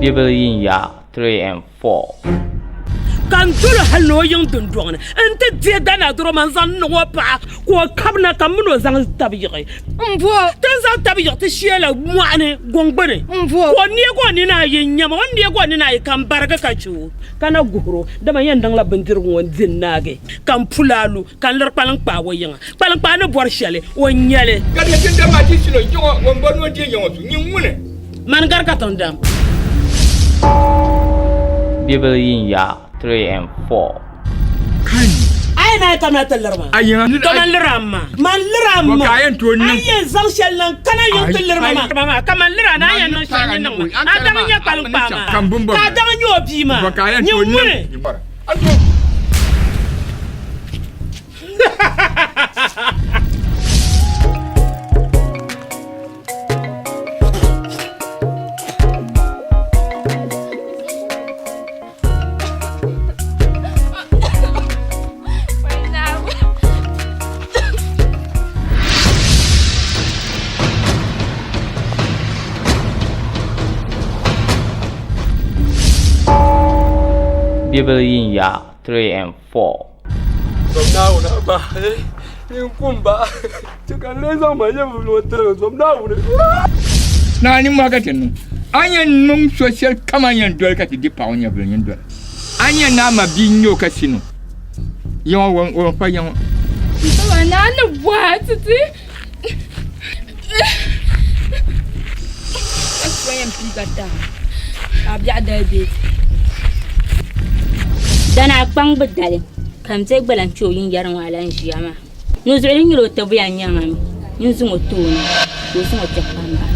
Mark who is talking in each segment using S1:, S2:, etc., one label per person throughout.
S1: Bibil yinya 3 and 4.
S2: Ka n dol o hal ni o yiŋ dundɔŋ ni nti deei Danaduro maa n-zaŋ niŋ o paɣa, ka o kabina ka m min o zaŋ tab yiɣi.
S3: M-bo.
S2: Ti ni zaŋ tab yiɣi ti sheela mɔɣu ni guŋ gbini.
S3: M-bo.
S2: Ka o neeg o nina ayi n-nya ma, o ni neeg o nina ayi ka m barigi ka chɛ o, ka na guhir o, dama n yɛn niŋla bindirigu ŋɔ n-di n-naagi, ka m puli a lu, ka n liri kpaliŋkpaa o yiŋa. Kpaliŋkpaa ni bɔri shɛli, o nya li.
S4: Ka di ti dama ti sino yiŋɔ ŋun bɔri ni o deei yiŋɔ su, nyin ŋuni?
S2: Mani gari ka tiŋ dam.
S1: Bibil yinya 3 and 4.
S2: A yi naai kamina ti liri ma. To man liri a ma. Man liri a ma.
S4: A
S2: yɛn zaŋ shɛli niŋ kana yiŋ ti liri ma maa. Ka man liri a ni a yɛn niŋ shɛli ni niŋ ma. A daŋ n-nyɛ kpaliŋkpaa maa. Ka a daŋ n-nyɛ o bia maa. Nyin ŋuni?
S1: Bibil yinya 3 and 4.
S4: Zom Naawuni a ba, nyin kum ba, chɛ ka n lee zaŋ ma nyɛvili ŋɔ tiligi, zom Naawuni. Naa ni maa ka ti niŋ, a ni yɛn niŋ so shɛli kam a ni yɛn doli ka ti di paɣ o nyɛvili nyin doli. A ni yɛn ni a ma bia n-nyɛ o ka sino yiŋɔ o fa yiŋɔ.
S3: Baba, naa ni bɔhi a ti ti. Ka so yɛn pii ka taai ka a biɛɣu dali bee?
S5: Danaa kpaŋ bi dali ka n bɛ gba lan kpe o yinyari ŋɔ a lan ʒiya maa. Nuzuɣu din nyɛla o tabuya n-nyɛ ŋa mi n zaŋ o ti o ni ka o zaŋ o kpɛhi kpamba.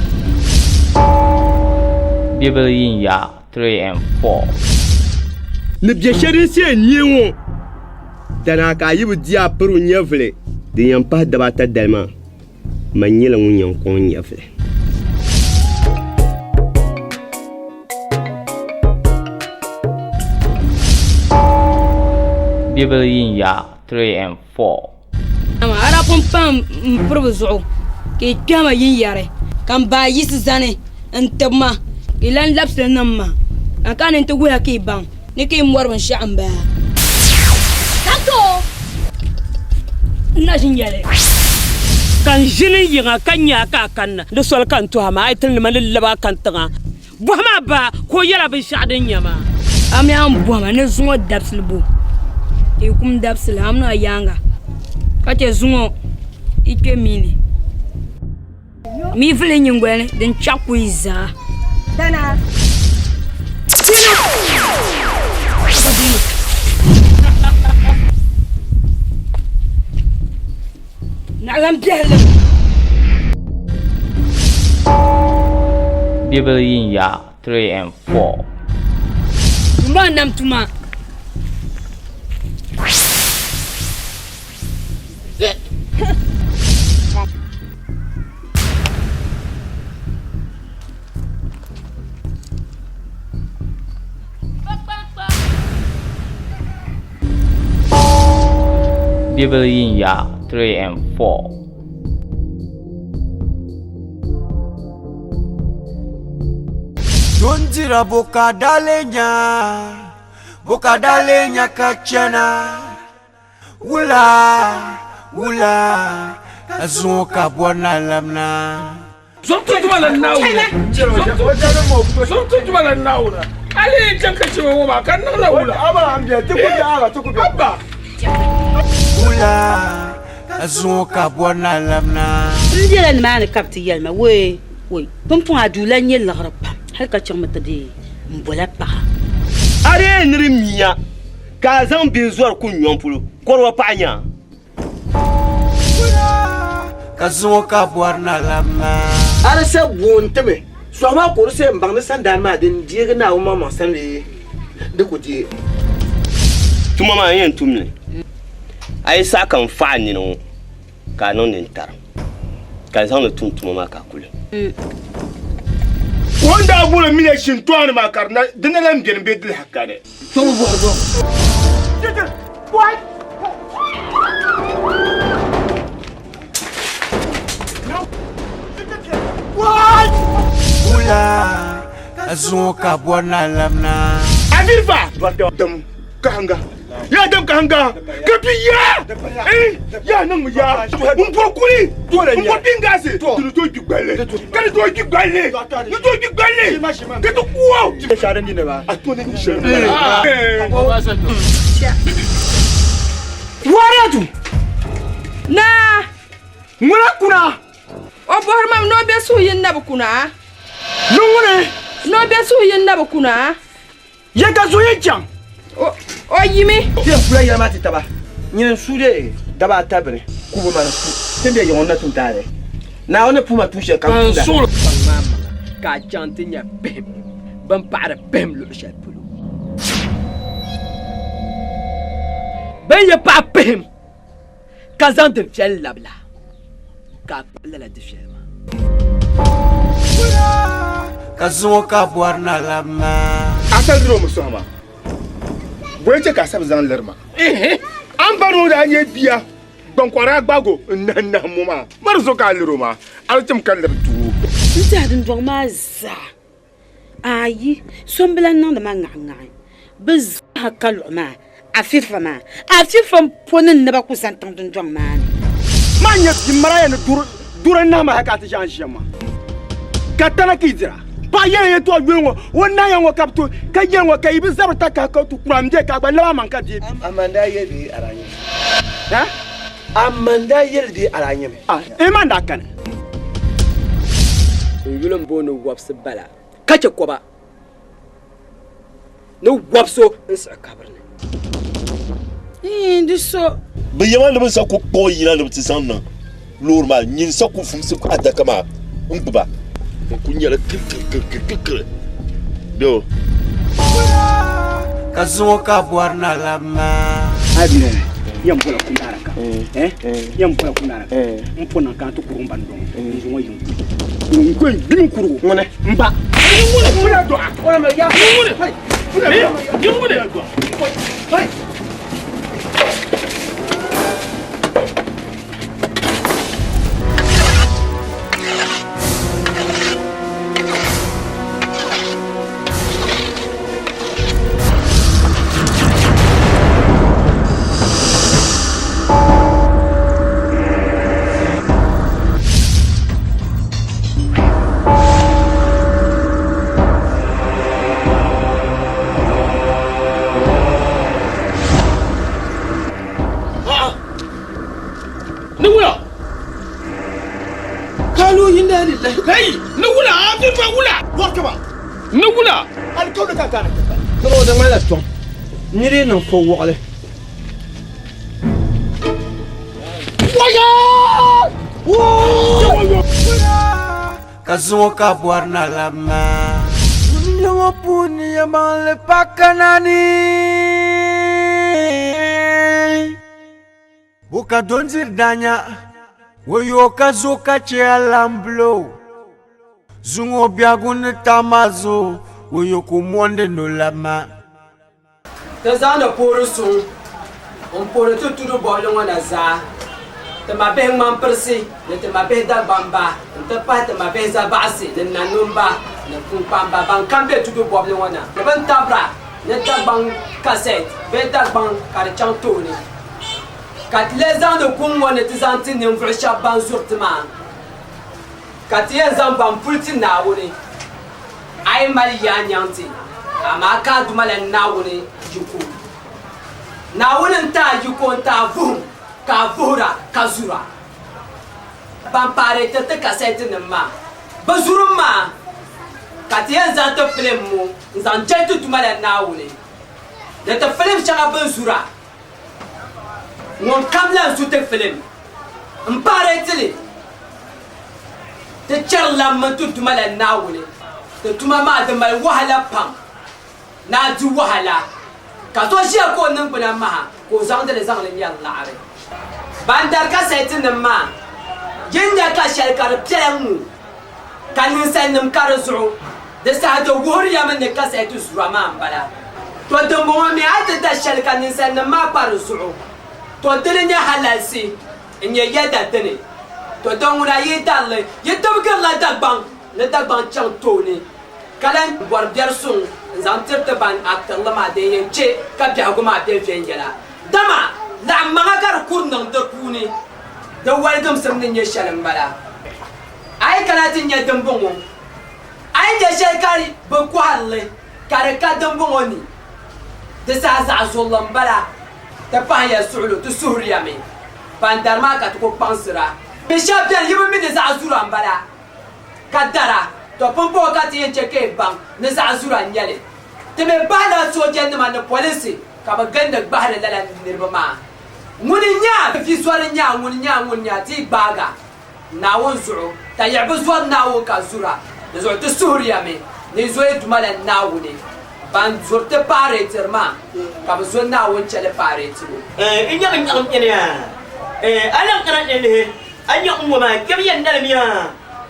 S1: Bibil yinya 3 and 4.
S6: Ni biɛ shɛli din see n-neei ŋɔ, danaa ka a yi bi di a piri o nyɛvili. Din yɛn pahi daba ata dali maa, man nyɛla ŋun yɛn kɔŋ n nyɛvili.
S1: Bibil yinya 3 and 4.
S3: A daa pun pa m piribu zuɣu ka yi kpɛhi ma yinyari, ka m ba yiɣisi zani n-tib ma, ka yi lan labisi li niŋ ma, ka n kana ni n ti wuhi a ka yi baŋ ni ka yi mɔri binshɛɣu m-bala. N na ʒi n-yɛli.
S2: Ka n ʒini n yiŋa ka nya a ka a kanna, di soli ka n tuhi a maa, a yi ti ni ma ni lab a kani tiŋa. Bɔhim a ba ka o yɛl a binshɛɣu din nya maa.
S3: A mi a ni bɔhi ma ni zuŋɔ dabisili bo? Yi kum dabisili, a mini a yaaŋa ka chɛ zuŋɔ yi kpe mii ni. Mi vili yi nyiŋgoya ni din chaɣ ku yi zaa. Naɣilan biɛhili.
S1: Bibil yinya 3 and 4.
S3: Tuma nam tuma.
S1: Bibil yinya 3 and 4.
S7: Dondira bokadalenya, bokadalenya kachana. Wula, wula, ka zuŋɔ ka bɔri na lamna.
S4: Zom tuntuma la Naawuni. Zom tuntuma la Naawuni. A lee chaŋ ka chɛ ŋɔ maa ka niŋla wula? Abba!
S7: Wula, ka zuŋɔ ka bɔri na lamna.
S5: M bela nimaani ka bɛ ti yɛli ma, Wee! Woi! Pumpɔŋɔ a duu lan nyɛ liɣiri pam hal ka chaŋmi ti deei m bola paɣa.
S6: A dee niri mia ka a zaŋ bihi zɔri kun nyɔŋ polo, kɔri o paɣa nya.
S7: Ka zuŋɔ ka bɔri na lamma.
S8: A di sa boon ti mi, sɔɣu maa ka o di sa yɛn baŋ ni sandaani maa din deegi Naawuni maŋmaŋ sani bee di ku deei.
S6: Tuma maa n yɛn tum li, a yi saɣi ka n faɣi n nini ŋɔ ka a niŋ nintari, ka n zaŋ li tum tuma maa ka a kuli.
S4: O ni daa boli miya shintɔɣani maa ka di na lan beni bɛ dili kani.
S7: Wula Zuŋɔ ka bɔri na labina.
S4: Aviriva dam kahinga ya dam kahinga ka bi ya eh ya niŋ mi ya n bɔri kuli n bɔri bingaasi ti ni tooi gbi gballi ka ni tooi gbi gballi ni tooi gbi gballi ka ti ku o a to ni shɛli
S9: Waratu!
S10: Naa!
S9: Ŋuna kuna!
S10: O bɔhiri ma ni o be suhuyini na bi kuna?
S9: Ni ŋuni?
S10: Ni o be suhuyini na bi kuna?
S9: Ya ka zuɣu chaŋ?
S10: O yimi.
S8: Ti yɛn kula yɛli maa ti taba, nyini n-su dee daba ata bini kubu mani su ti ni be yiŋ o ni na tum taali. Naawuni ni puhi ma tuun shɛli kam tumda.
S9: Kpaŋ maa maŋa ka a chaŋ ti nya pihim bɛn paɣiri pihim luɣ shɛli polo. Bɛ ni yi paɣi pihim ka zaŋ di viɛli labi la, ka a kpuɣi lala di viɛli maa.
S7: Ka zuŋɔ ka bɔri na labi maa.
S4: A sa liri o mi sɔhi ma, bɔ n-chɛ ka a sa bi zaŋ liri ma? A ni bari o daa nyɛ bia gbaŋkɔɣiri a gbaag o n-nahi nahi ŋɔ maa, ma di zuɣu ka a lir o maa, a di tim ka liri doo.
S2: N tɛha dundɔŋ maa zaa, ayi, so m-bi lan niŋdi ma ŋahiŋahi. Bɛ zaaha ka luɣi maa, Afifa maa, Afifa m-po ni n ni ba ku zani tiŋ dundɔŋ maa ni.
S9: Maa nyɛ bia maraya ni duri n-nahi ma hal ka a ti ʒe a ni ʒiɛm maa, ka tana ka yi dira. Paɣa yɛla yɛtɔɣ yuli ŋɔ, o nahiya ŋɔ ka bɛ to, ka yɛli ŋɔ ka yi bi zabiri takahi ka ti kura m-be ka a gba lab amaŋ ka deei bia.
S8: Aman daa yɛli bee a daa nyɛ mi? Ha? Aman daa yɛli bee a daa nyɛ mi?
S9: Ah, Iman daa kani.
S11: N yuli m-booni Wɔbisi Bala ka chɛ kɔba ni wɔb so n-siɣi kabiri ni.
S2: Iin, di so.
S12: Bɛ yɛma ni bɛ sa ku kpuɣi yina ni bɛ ti zaŋ niŋ loori maa, nyin sa ku fumsi adaka maa n-gbuba. N ku nyɛla kirikirikirikiri bɛ o.
S7: Ka zuŋɔ ka bɔri na labi maa.
S9: A bi yɛn bɔla kundaara ka yɛn bɔla kundaara ka n po niŋ ka n ti kurugu n ba n dɔŋ n zuŋɔ yiŋ n ko n gbimi kurugu
S8: ŋuni
S9: n ba
S4: Ni wula?
S8: Kalu inna lillahi.
S4: Kai, ni wula, a fi fa wula.
S8: Warkaba.
S4: Ni wula?
S8: Alikauli ka kana ka. Saboda di ŋmanila tɔŋ. Niri yi niŋ fo wɔɣili.
S7: Ka zuŋɔ ka bɔri na labi maa. Dunia ŋɔ puuni yɛlimaŋli pa kana ni. Bo ka dondiri daanya, o yo ka zo ka chɛ alambulo. Zuŋɔ biɛhigu ni taɣi ma zuɣu, o yo ka o mɔndi ni o labi ma.
S11: Ti zaŋdi poori suŋ m-poori ti tudu bɔbili ŋɔ na zaa, ti mabihi ŋmampirisi ni ti mabihi Dagbamba nti pahi ti mabihi Zabaɣisi ni Nanumba ni Kunkpamba ban kam be tudu bɔbili ŋɔ na ni bɛ ni tabira ni Dagbaŋ kasɛt bee Dagbaŋ ka di chaŋ tooni. Ka ti lee zaŋdi kuŋ ŋɔ ni ti zaŋ ti ninvuɣ shɛb ban zuri ti maa, ka ti yɛn zaŋ ba m-puli ti Naawuni. A yi mali yaa nyaŋ ti, amaa ka a duma la Naawuni yiko. Naawuni n-ti a yiko n-ti a vuhim, ka a vuhira ka zura. Ban paari ti ti kasɛtinim maa, bɛ zurim maa ka ti yɛn zaŋ ti filim ŋɔ n-zaŋ jɛli ti duma la Naawuni ni ti filim shɛŋa bɛ ni zura. Ŋun kam lan su ti filim m-paari ti li, ti chɛri lan mini ti duma la Naawuni. Ti tuma maa di mali wahala pam ni a di wahala, ka so ʒiya ka o niŋgbuna maha ka o zaŋdi li zaŋ li nyari laɣiri. Ban dari kasɛtinim maa yi nya ka shɛli ka di piɛla ŋ-ŋɔ ka ninsalinim ka di zuɣu, di saha di wuhiriya mi ni kasɛti zura maa m-bala. Tɔ dimbɔŋɔ mi a yi ti da shɛli ka ninsalinim maa pa di zuɣu, tɔ dini nyɛ halalisi n-nyɛ yɛda dini. Tɔ din ŋuna yi dari li, yi tibigirila Dagbaŋ ni Dagbaŋ chaŋ tooni. Ka lahi bɔri biɛri suŋ n-zaŋ tiri ti ban actirili maa din yɛn che ka biɛhigu maa be viɛnyɛla. Dama laɣim maŋa ka di kuri niŋ di puuni, di waligimsim ni nyɛ shɛli m-bala. A yi kana ti nya dimbɔŋɔ, a yi nya shɛli ka bɛ kɔhiri li ka di ka dimbɔŋɔ ni, di saha zaɣ zurili m-bala. Ti pahiya suɣilo, ti suhiriya mi ban dari maa ka ti ku kpaŋsira. Bɛ shɛba beni, yi bi mi ni zaɣ zura m-bala. Ka dara, tɔ pumpɔŋɔ ka ti yɛn chɛ ka yi baŋ ni zaɣ zura n-nyɛ li. Ti mi bahila soojanima ni polinsi ka bɛ gindi gbahiri lala niriba maa. Ŋuni n-nyɛ a? Vi zɔri n-nyɛ a, ŋuni n-nyɛ a, ŋuni n-nyɛ a? Ti yi gbaag a Naawuni zuɣu, ka yiɣi bi zɔri Naawuni ka zura. Di zuɣu ti suhiriya mi ni yi zo yi Duuma la Naawuni ban zuri ti paɣireetiri maa, ka bɛ zo Naawuni chɛ li paɣireetibu.
S13: N nya bɛ nyaɣim kpɛni a, a lan kana ti lihi A nya n ŋɔ maa kpɛbu yɛn dalim ya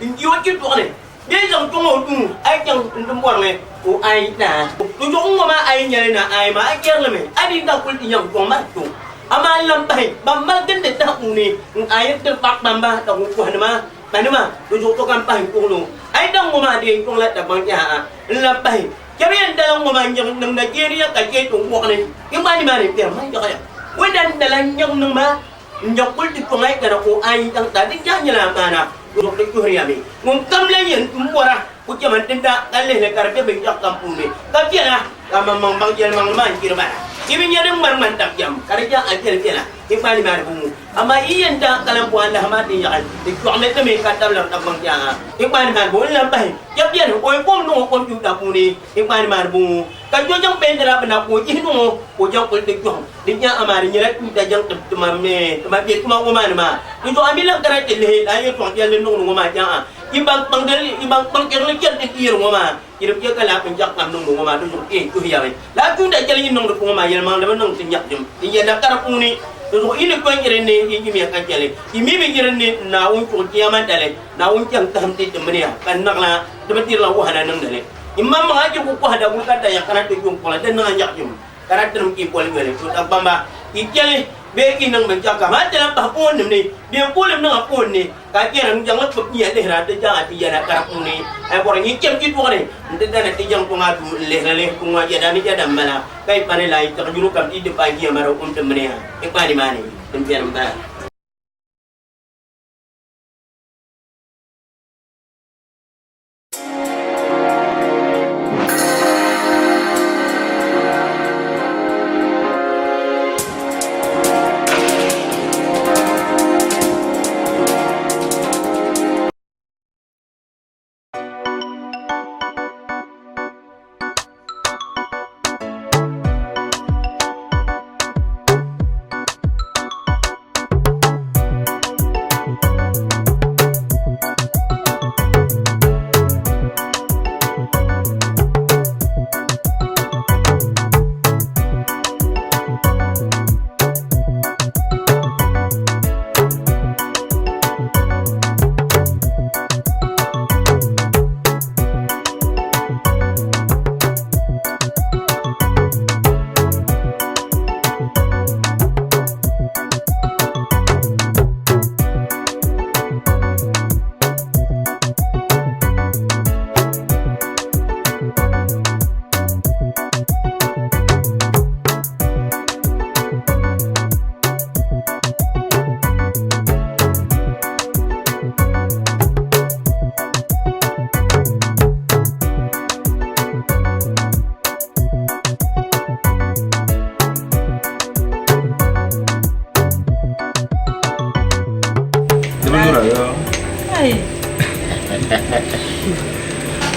S13: n-di o ti duɣi ni bee n-zaŋ kpɛŋ o duu a yi chaŋ n-ti bɔri ni o a yi naai. Dinzuɣu n ŋɔ maa a yi nya li na a yi maa a chɛri li mi a di daŋ kuli ti nyaŋ kpɔŋ maa kpɛŋ. Amaa n lan pahi ban mali gindi tahi puuni n a yi tiri paɣ kpamba ka ŋun kɔhinima kpanima dinzuɣu to kam pahi n-kpuɣi ni o a yi daŋ ŋɔ maa di yɛn kpɔŋ la Dagbaŋ yaha a. N lan pahi kpɛbu yɛn dalim ŋɔ maa n-nyaŋ niŋ Nigeria ka chɛ ti wɔɣi ni n gba nimaani kpɛri man yaɣiya. O dan dala n-nyaŋ niŋ maa N-nya kuli ti kɔŋ a yi kana ka o a yi chaŋ ta di jahi nyɛla amaana zuɣu di tuhiriya mi. Ŋun kam lan yɛn m-bɔra ku chɛmi n-ti da ka lihi li ka di be binshɛɣu kam puuni ka viɛla ka amaŋmaŋ baŋ yɛlimaŋli maa n-chiri ba la. Yi bi nya din ŋmari ŋmani tab jɛm ka di jahi a viɛli viɛla yi kpaai nimaani bi ŋu. Amaa yi yɛn da ka lan bɔhi alaha maa ti yaɣi di chɔɣimi ti mi ka tabili Dagbaŋ yaha yi kpaai nimaani bi ŋu. N-lan pahi shɛba beni o yi kom niŋ o kɔmputa puuni yi kpaai nimaani bi ŋu ka jo jaŋ peentira bi na ka o yihi niŋ o ka o jaŋ kuli ti chɔhim. Di nya amaa di nyɛla tuuta jaŋ ti tuma mi tuma bɛ tuma ŋɔ maa ni maa. Di zuɣu a mi lan kana ti lihi lala yɛltɔɣ viɛlli niŋdi ŋɔ maa jaŋ a yi ban kpaŋdili yi ban kpaŋ chɛrili chɛri ti deeri ŋɔ maa yi di chɛ ka lala binshɛɣu kam niŋdi ŋɔ maa di zuɣu ti tuhi ya mi. Lala tuuta shɛli yi niŋdi ŋɔ maa yɛlimaŋli bi niŋ ti nyaɣisim di yɛla ka di puuni. Di zuɣu yi ni kɔŋ yiri ni yi yimiya ka chɛli yi mi bi yiri ni Naawuni chuɣu chiyaamantali Naawuni chaŋ kahim ti ti mini ya ka naɣila ti bi dirila wahala niŋdi li. Yi maŋmaŋ a yi ku kɔhi daguli ka daya kana ti kpe n-kpuɣi li di niŋ a nyaɣisim. Ka daa tirim ki boli yoli to Dagbamba yi cheli bee yi niŋ binshɛɣu kam a ti lan pahi foon nim ni bee n-koolim niŋ a foon ni ka a chɛri n jaŋli kpib nia lihiri a ti jaŋ a ti yɛla ka di puuni a yi bɔri nyin chɛm ti duɣiri n-ti dana ti jaŋ kɔŋ a duu n-lihiri li ŋ-ŋɔ yɛda ni yɛda m-bala ka yi kpani la yi tiɣi yino kam ti yi ti paai jia mara o n-ti mini ya yi kpaai nimaani din beni m-bala.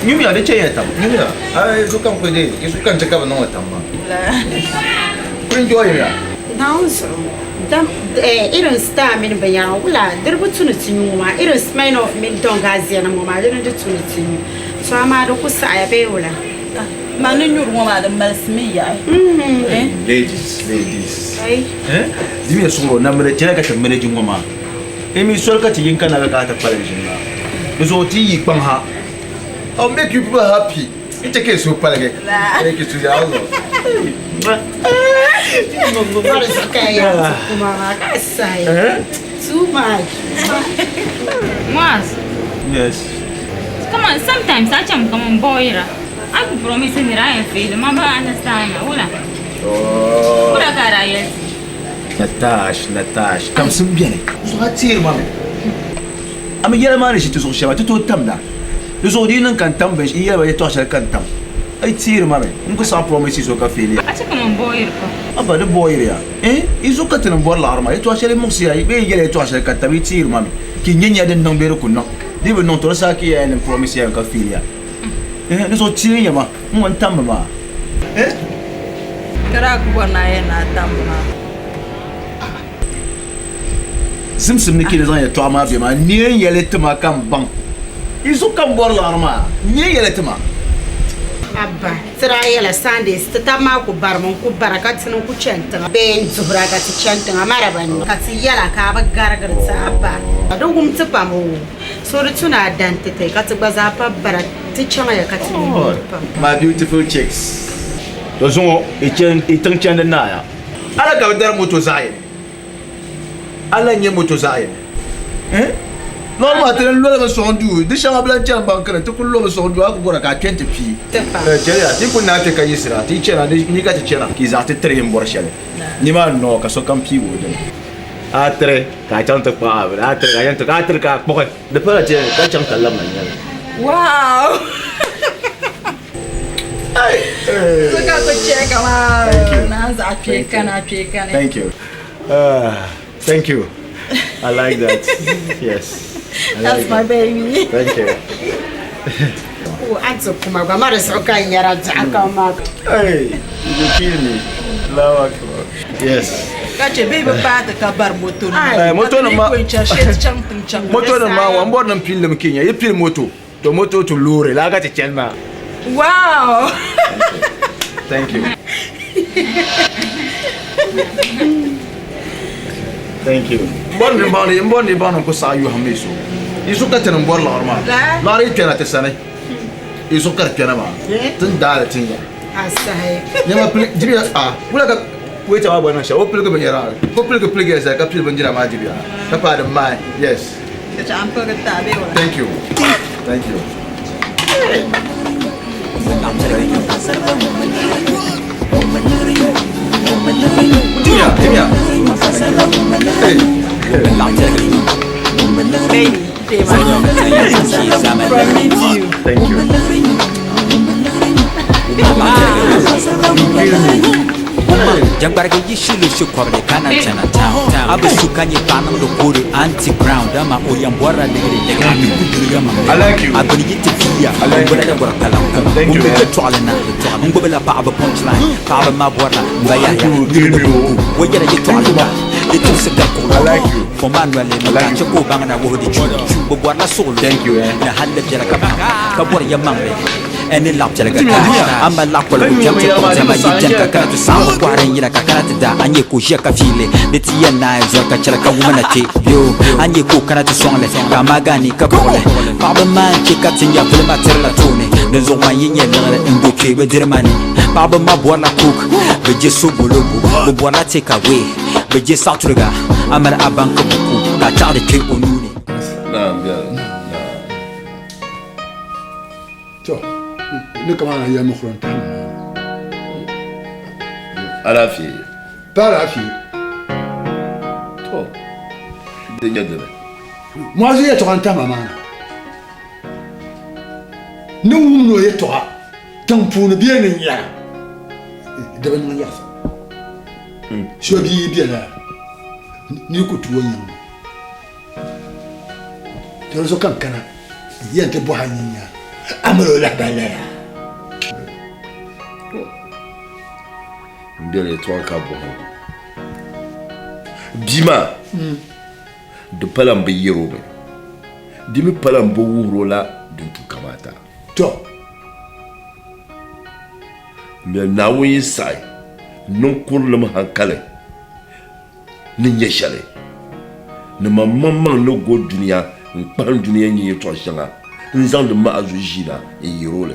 S14: Nyumiya di chɛnya tam nyumiya ai sokam kuli dee yi sokam chɛ ka bi niŋli tam maa kuli enjoy ya.
S15: Naawuni zuɣu dam irin star mini binyɛra wula di bi tu ni ti nyu ŋɔ maa irin Smirnoff mini Don Garcia nim ŋɔ maa dini di tu ni ti nyu so amaa di ku saɣaya bee wula.
S16: Man ni nyuri ŋɔ maa di malisi mi yaɣi.
S14: Ladies, ladies. Eh? Dimi ya suɣuro na mali chɛla ka ti manage ŋɔ maa. Emi soli ka ti yin ka na ka ti kpalim ʒini maa. Di zuɣu ti yi kpaŋ ha. I'll make you people happy. N chɛ ka yi suhu paligi. Thank you to Allah.
S15: Too much.
S5: Muaz.
S14: Yes.
S5: Come on, sometimes a chɛmi kaman bɔyira. A ku promise ni a yɛn fail ma ba understand na wula. Wula ka a daa yɛli ti?
S14: Natash, Natash, kamsim beni. Zuɣu a teeri ma mi. A mi yɛla maa ni ʒi ti zuɣu shɛm a ti tooi tamda. Di zuɣu di yi niŋ ka n tam binshɛɣu, yi yɛli ma yɛtɔɣ shɛli ka n tam, a yi teeri ma mi, n ku saɣi promise so ka fail ya.
S5: A chɛ ka man booyiri pam.
S14: Abba, di booyiri ya. Eh, yi zuɣu ka ti ni bɔri laɣiri maa. Yɛtɔɣ shɛli muɣisi ya bee yi yɛla yɛtɔɣ shɛli ka tam, yi teeri ma mi. Ka yi nya nya din niŋ bee di ku niŋ. Di yi bi niŋ, tɔ di saha ka yi yɛn ni promise ya ka fail ya. Eh, di zuɣu teeri ya ma, n ŋɔ n tammi maa. Eh?
S16: Ka daa ku bɔri ni a yɛn ni a tammi maa.
S14: Zimsim ni kini zaŋ yɛtɔɣa maa be maa, n yɛn yɛli ti ma ka m baŋ yi zuɣu ka m bɔri liɣiri maa, n yɛn yɛli ti ma.
S15: Abba, ti daa yɛla Sundays ti taba maa ku barimi n-ku bara ka ti ni ku chani tiŋa bee n-duhira ka ti chani tiŋa maraba ni ka ti yɛla ka a bi garigiri ti Abba. Di wum ti pam oo, so di tu ni a dan ti ti ka ti gba zaa pa bara ti chaŋya ka ti mi loori pam.
S14: My beautiful chicks. To zuŋɔ i tiŋ chandi naaya. Ala ka bi dari moto zaɣ yini. Ala n-nyɛ moto zaɣ yini. Eh? Lɔri maa ti ni lolimi sɔŋ duu, di shɛŋa bi lan chani banki ni, ti kuli lomi sɔŋ duu, a ku bɔra ka a kpe nti pii. Eh, chɛliya, ti ku naai kpe ka yiɣisira, ti yi chana, ni ka ti chana, ka yi zaɣ ti tiri yi ni bɔri shɛli. Nimaani nɔɔ ka sokam piigi o dini. A tiri ka a chaŋ ti kpuɣi a bini, a tiri ka a chaŋ ti, a tiri ka a kpuɣi. Di pala ti ka chaŋ ka labina nyɛli.
S16: Wow! So ka ku chɛ ka maa naan zaɣ kpee kani a kpee kani.
S14: Thank you. Thank you. I like that. Yes. I
S16: That's
S14: like
S16: my
S14: that.
S16: baby.
S14: Thank you.
S15: O a ti kuma gba ma di zuɣu ka n yɛra dɔɣu kam maa.
S14: Hey, you go kill me. Allahu Akbar. Yes.
S16: Ka chɛ bee bi paati ka bari moto nima.
S14: Eh, moto nima.
S16: Ka ti yi kɔŋ chani shee ti chaŋ tiŋ chaŋ.
S14: Moto nima maa, wa n bɔri ni n pili li mi Kenya. Yi pili moto. To moto to loori laa ka ti chani maa.
S16: Wow!
S14: Thank you. Thank you. N bɔri ni baŋ ni n bɔri ni baŋ ni n ku saɣi yɔhim mi so. Yi zuɣu ka ti ni bɔri liɣiri maa. Liɣiri yi kpɛna ti sani. Yi zuɣu ka di kpɛna maa. Ti ni daali ti nya. Nɛma pili dibiya a wula ka waiter maa bɔri niŋ shɛli o piligi binyɛra o piligi piligi ya ka pili bindira maa dibiya ka paai di maai yes. Thank you. Thank you. Dimya, dimya. Hey.
S16: Baby, From me to you.
S14: Thank you.
S17: Jangbarigi yi shili shikɔbili ka na chana town A bi su ka nyɛ paɣa niŋdi koodi anti ground Dama o yɛn bɔrila ligiri a mi ku giliga ma A bini yi ti viiya n gbula la bɔri kpalaŋ Ŋun be kpe tɔɣili na n gbubila paɣaba punchline Paɣaba maa bɔrila m ba Yahaya nyuli ni buku O yɛla yɛtɔɣili ka di timsi gari kuɣili Fo maa noli mi ka chɛ ka o baŋ na wuhi di chu Bɛ bɔrila suɣulo ni halli biɛla ka pam ka bɔri yɛmaŋli Ni laɣ piɛliga cash A mali laɣ koligu kpɛm ti kpuɣi diɛma yi beni ka kana ti saɣim bɛ kɔhiri n yina ka kana ti da A nya ka o ʒiya ka fiili di ti yɛn naai zɔri ka chɛli ka wuma na kpe yoo A nya ka o kana ti sɔŋ li ka a maagi a ni ka buɣi li Paɣaba maa n-chɛ ka ti nya vuli maa tirila tooni Dinzuɣu man yi nya liɣiri n-go kpe bɛ diri ma ni Paɣaba maa bɔrila coke bɛ je sobolobo bɛ bɔrila take away bɛ je saɣituriga A mali a banki buku ka a taɣiri kpe o nuu ni.
S12: Naam biɛli. Naam.
S18: To, ni kamani a yɛli mi kurim tahim maa.
S12: Alaafee.
S18: Pa alaafee.
S12: To, di nyɛ dini.
S18: Muazu yɛtɔɣa n-tahima maa na. Ni wum ni o yɛtɔɣa tiŋ puuni bee ni n-yɛra di bi niŋ yaɣisa. So bia yi bela ni ku tu o nyaŋ ma. Di zuɣu ka n kana yɛn ti bɔhi a nyinya a mali o lahibali lala.
S12: N bɛla yɛtɔɣa ka bɔhi o bia maa di pala n bi yɛr o mi di mi pala n bi wuhir o la din tu kamaata.
S18: Tɔ!
S12: M bɛla Naawuni yi saɣi niŋ kurilim hankali ni nyɛ shɛli, ni man maŋmaŋ ni go dunia n-kpahim dunia nyɛ yɛtɔɣ shɛŋa n-zaŋdi ma'azu ʒiina n-yɛr o li,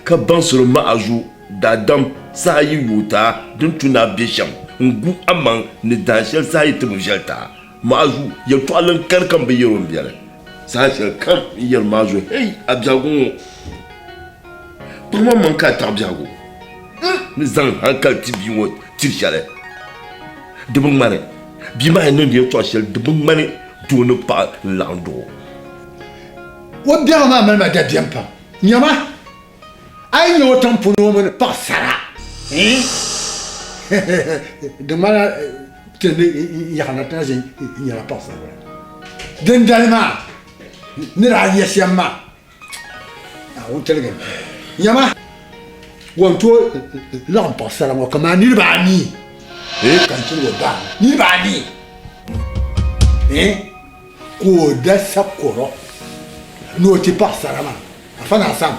S12: ka baŋsiri ma'azu daadam saha yi yooi ti a din tu ni a be shɛm n-gu amaŋ ni dahin shɛli saha yi ti bi viɛl ti a. Ma'azu yɛtɔɣili n-kani ka m bi yɛr o m-biɛli. Saha shɛli kam n yɛri ma'azu, Hei, a biɛhigu ŋɔ! Kpaŋ maŋ ka a taɣi biɛhigu ni zaŋ hankali ti bia ŋɔ tiri shɛli di bi ŋmani bia maa yɛn niŋdi yɛltɔɣa shɛli di bi ŋmani doo ni paɣa n-laɣim duɣi o.
S18: O biɛhigu maa mali ma dabiɛm pam. Nyama, a yi nya o tiŋ puuni o mini paɣisara, di ŋmanila ti ni yaɣi na ti na ʒin nyɛla paɣisaribila. Dindali maa ni daa nyɛ shɛm maa, Naawuni tiligi n nyama o ni tooi laɣim paɣasara ŋɔ kamani niriba anii ka n tiligi o baa niriba anii ka o da sakɔrɔ ni o ti paɣasara maa afa ni asam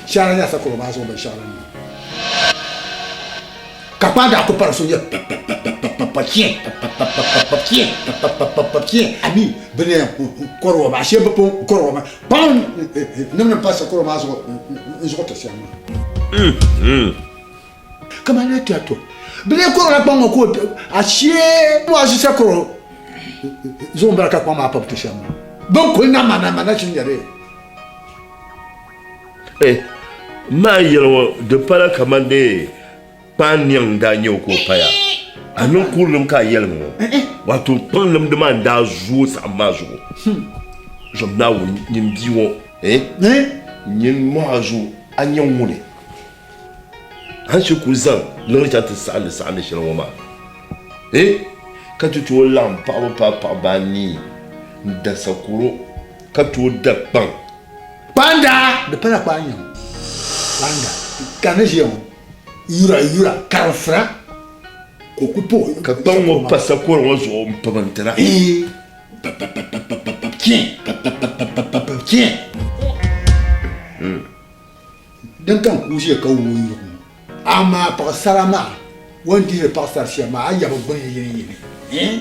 S18: shɛhira nyɛla sakɔrɔ maa zuɣu binshɛɣu din niŋ Ka kpaa daa ku pari so nyɛ pa-pa-pa-pa-pa-pa-pa-piɛ, pa-pa-pa-pa-pa-pa-piɛ, pa-pa-pa-pa-pa-piɛ. Ami bɛ ni yɛn kɔri o maa, shee bɛ pun kɔri o mi. Paɣ nim ni pa sakɔro maa zuɣu n-zuɣu ti shɛm maa. Kamani ni ti a to, bɛ lee kɔrila kpaŋ ŋɔ ka o ashee Muazu sakɔro zuɣu m-bala ka kpaŋ maa pa ti shɛm maa. Bɛ ni kuli na mana mana shini nyɛ di.
S12: Eh, maa yɛli ŋɔ di pala kamani dee Kpaan niɛŋ n-daa nyɛ o ka o paya. A niŋ kurilim ka a yɛli mi ŋɔ, wato kpaŋ nimdi maa n-daa zooi saɣim maa zuɣu. Zom Naawuni nyin bia ŋɔ, eh, nyin Muazu a nyɛ ŋuni? A ni shiri kul zaŋ liɣiri chaŋ ti saɣindi saɣindi shɛli ŋɔ maa, eh, ka ti tooi laɣim paɣiba paai paɣiba anii n-da sakoro ka tooi da kpaŋ.
S18: Kpaanda! Di pala kpaan nyaŋ. Kpaanda ka ni ʒiya ŋɔ yura yura karinfira ka o ku pa o.
S12: Ka kpaŋ ŋɔ pa sakoro ŋɔ zuɣu m-pib n-tira.
S18: Ee, pa-pa-pa-pa-pa-pa-piɛ, pa-pa-pa-pa-pa-pa-piɛ. Din ka n ku ʒiya ka wuhi yurigu ŋɔ, amaa paɣisara maa o ni dihiri paɣisari shɛm maa, a yabi gbuni yini yini. Ee,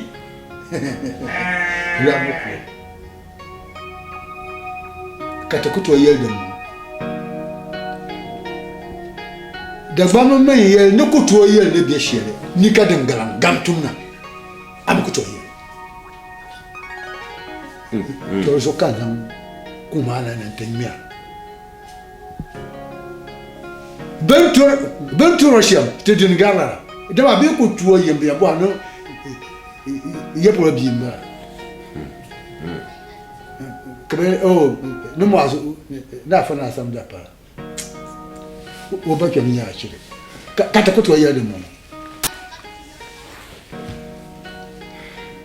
S18: lɔri ni ku o. Ka ti ku tooi yɛli din ŋɔ. Dagbamba mi yɛli ni ku tooi yɛli ni bɛ shɛli ni ka din galiŋ gam tum na, a mi ku tooi yɛli. To di zuɣu ka n zaŋ kum maa na ni n ti ŋmɛra. Bɛ ni turi o shɛm ti dini gari lala, dama bɛ ku tooi yɛn bɛ yɛn bɔhi ni ya polo bia m-bala. Ka bɛ oh ni Muazu ni Afa ni Asam daa pala o ba kpɛm nyɛ achiri ka ti ku tooi yɛli din bɔŋɔ.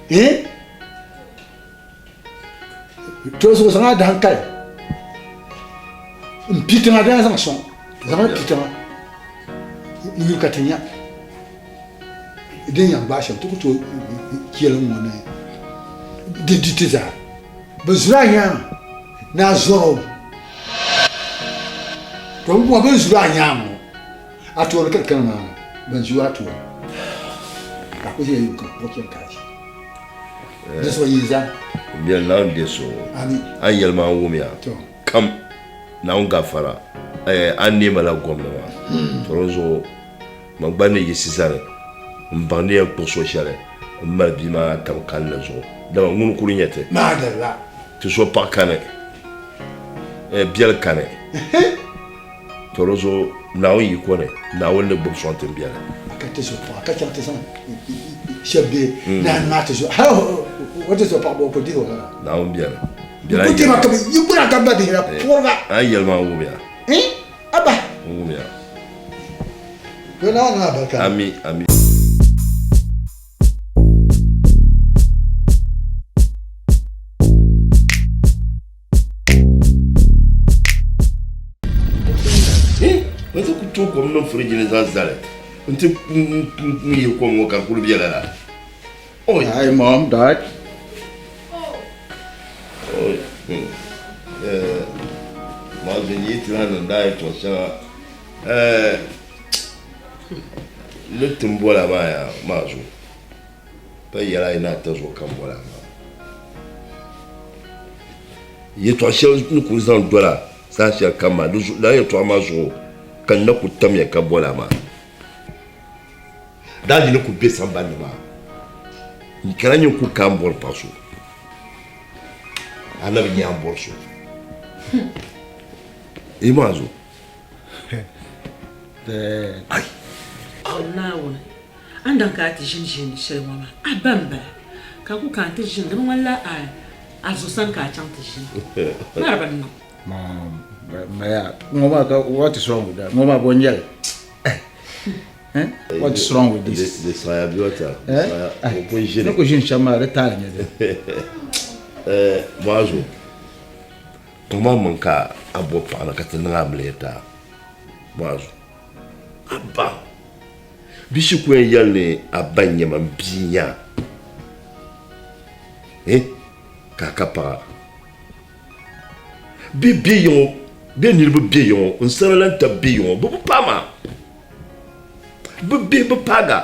S18: Eh? To zuɣu zaŋ a dahankali n pi tiŋa daa zaŋ sɔŋ zaŋ pi tiŋa n yuli ka ti nya din yɛn gbaai shɛm ti ku tooi chɛli ŋ-ŋɔ ni di di ti zaa bɛ zuri a nyaaŋa ni a zɔr o to bɛ bɔhi bɛ zuri a nyaaŋa ŋɔ a tooni ka di kana maa bɛn zuri a tooni ka a ku ʒiya yuŋ kam o chɛni ka a ʒi di zuɣu yi zani
S12: M biɛli Naawuni deei so a ni yɛli maa n wumya kam Naawuni gafara a ni neei ma la gomna maa to di zuɣu Man gba ni yiɣisi zani m-baŋ ni yɛn kpuɣi so shɛli m-mali bia maa tam kalinli zuɣu, dama ŋuni kuli nyɛ ti. Ti so paɣa kani, biɛli kani. To di zuɣu Naawuni yiko ni, Naawuni ni gbubi sɔŋ ti m-biɛli.
S18: Ka ti zo paɣa ka chaŋ ti zaŋ shɛba bee naani maa ti zo hal o ti zo paɣa bɔ o ku dihi o lala.
S12: Naawuni biɛni.
S18: N ku dima ka bɛ yi gbuna ka ba dihira puɣiriba.
S12: A ni yɛli maa wumiya.
S18: Abba.
S12: N wumiya.
S18: Yo na na barka.
S12: Ami ami. N ti ku tooi kom niŋ firiji ni zaŋ zali n ti n yihi kom ŋɔ ka di kuli bela la.
S14: Hi mom, dad.
S12: Maa zuɣu yi ti lahi niŋ daa yɛltɔɣa shɛŋa ni ti ni boli a maa yaa maa zuɣu pa yɛla yi ni ata zuɣu ka n boli a maa yɛltɔɣa shɛli ni kuli zaŋ dola saha shɛli kam maa lala yɛltɔɣa maa zuɣu ka n na kuli tamya ka boli a maa. Daadii ni kuli be sambani ni maa, n kana nyɛ n kuli ka m bɔri paɣa so, a na bi nya m bɔri so. Yi maa zo.
S2: Ai! Naawuni, a ni daŋ ka a ti ʒini ʒiini shɛli ŋɔ maa, a ba m-bala, ka a ku ka n ti ʒini, di bi ŋmanila a zo sani ka a chaŋ ti ʒini. Maa di bi niŋ.
S14: Maya, ŋɔ maa ka what is wrong with that? Ŋɔ maa bɔ n-nyɛ li? Eh? What is wrong with this?
S12: Di saɣiya bɛ ata.
S14: Eh?
S12: O pun ʒini.
S14: Ni ku ʒini shɛm maa di taali nyɛ di.
S12: Eh, Muazu, kpaŋ maŋ ka a bo paɣa na ka ti niŋ amiliya ti a. Muazu, a ba bi shi ku yɛn yɛli ni a ba n-nyɛ ma, m bia n-nyɛ a. Eh, ka a ka paɣa. Bɛ be yiŋɔ, bɛ niriba be yiŋɔ, n sara lan tab be yiŋɔ, bɛ bi paai ma. Bɛ bihi bi paaga.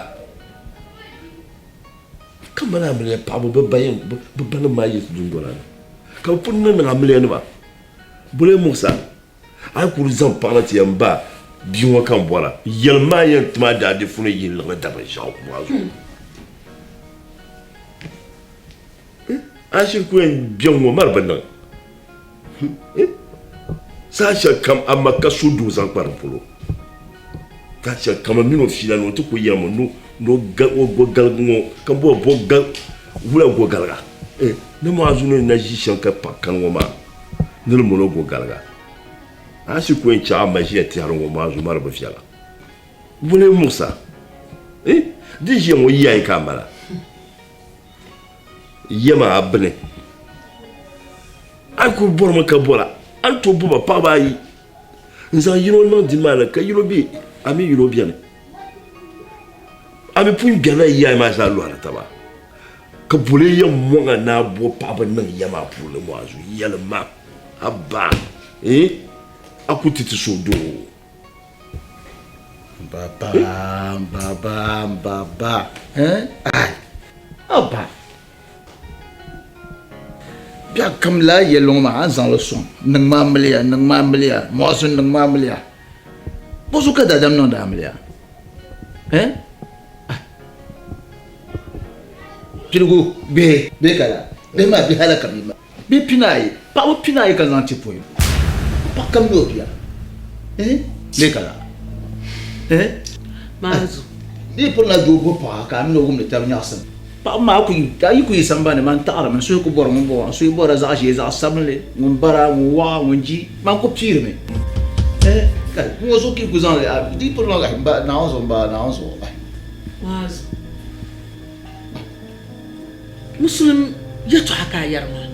S12: Ka mali amiliya paɣibu bɛ ba yɛn, bɛ banim maa yiɣisi dundɔna ni, ka bɛ pun niŋ niŋ amiliyanima. Bole Musa, a yi kuli zaŋ paɣa na ti yɛn ba bia ŋɔ ka n bɔra, yɛlim ma a yɛn tim a daadifu ni yihi liɣiri dabinshɛɣu maa zuɣu. A shiri ku yɛn bɛ ŋɔ mali bi niŋ saha shɛli kam a ma ka so doo zaŋ kpa di polo saha shɛli kam a mini o fiila ni o ti ku yɛlimi ni o go galigi ŋɔ ka bɔ bɔ gal wula go galiga ni maa zuɣu ni na ʒi shɛm ka paɣa kani ŋɔ maa ni di mini o go galiga a shiri ku yɛn chaɣ a ma ʒiya tɛhiri ŋɔ maa zuɣu mali bi viɛla wula musa di ʒiya ŋɔ yayi ka a mala Yɛma a bini, a yi kuli bɔrimi ka bɔra, a ni tooi bɔba paɣaba ayi n-zaŋ yino niŋ dini maa ni ka yino be a mini yino beni. A mi pun gbɛrila yi yaai maa zaa lɔhiri taba, ka boli yɛn mɔŋ a ni a bo paɣaba niŋ ya maa puuni Muazu, yɛlima a ba, eh, a ku ti ti suhudoo.
S14: Baba, baba, baba, eh? Ai, aba. Biɛɣu kam laa yɛlli ŋɔ maa a ni zaŋ li sɔŋ niŋ ma amiliya, niŋ ma amiliya, mɔɣisi niŋ ma amiliya. Bɔzuɣu ka daadam niŋdi amiliya? Eh? Piligu bihi bee ka laa? Bihi maa bihi ala ka bɛ mali. Bihi pinaayi, paɣaba pinaayi ka zaŋ ti pɔi. Paɣa kam ni o bia. Eh? Lee ka laa? Eh?
S2: Maazu.
S14: Di yi pirila doo bo paɣa ka a mini o wumdi taba nyaɣisim. Paɣaba maa a yi ku yi sambani ni man taɣirimi, n suhu ku bɔri ŋun bɔŋɔ, n suhu bɔrila zaɣ ʒee, zaɣ sabinli, ŋun bara, ŋun waɣa, ŋun ji, man ku piirimi. Eh, kai, ŋɔ zuɣu ka yi ku zaŋ li, a di yi pirila m ba, Naawuni zuɣu m ba, Naawuni zuɣu.
S2: Maazu. Musulim yɛtɔɣa ka a yɛri maa.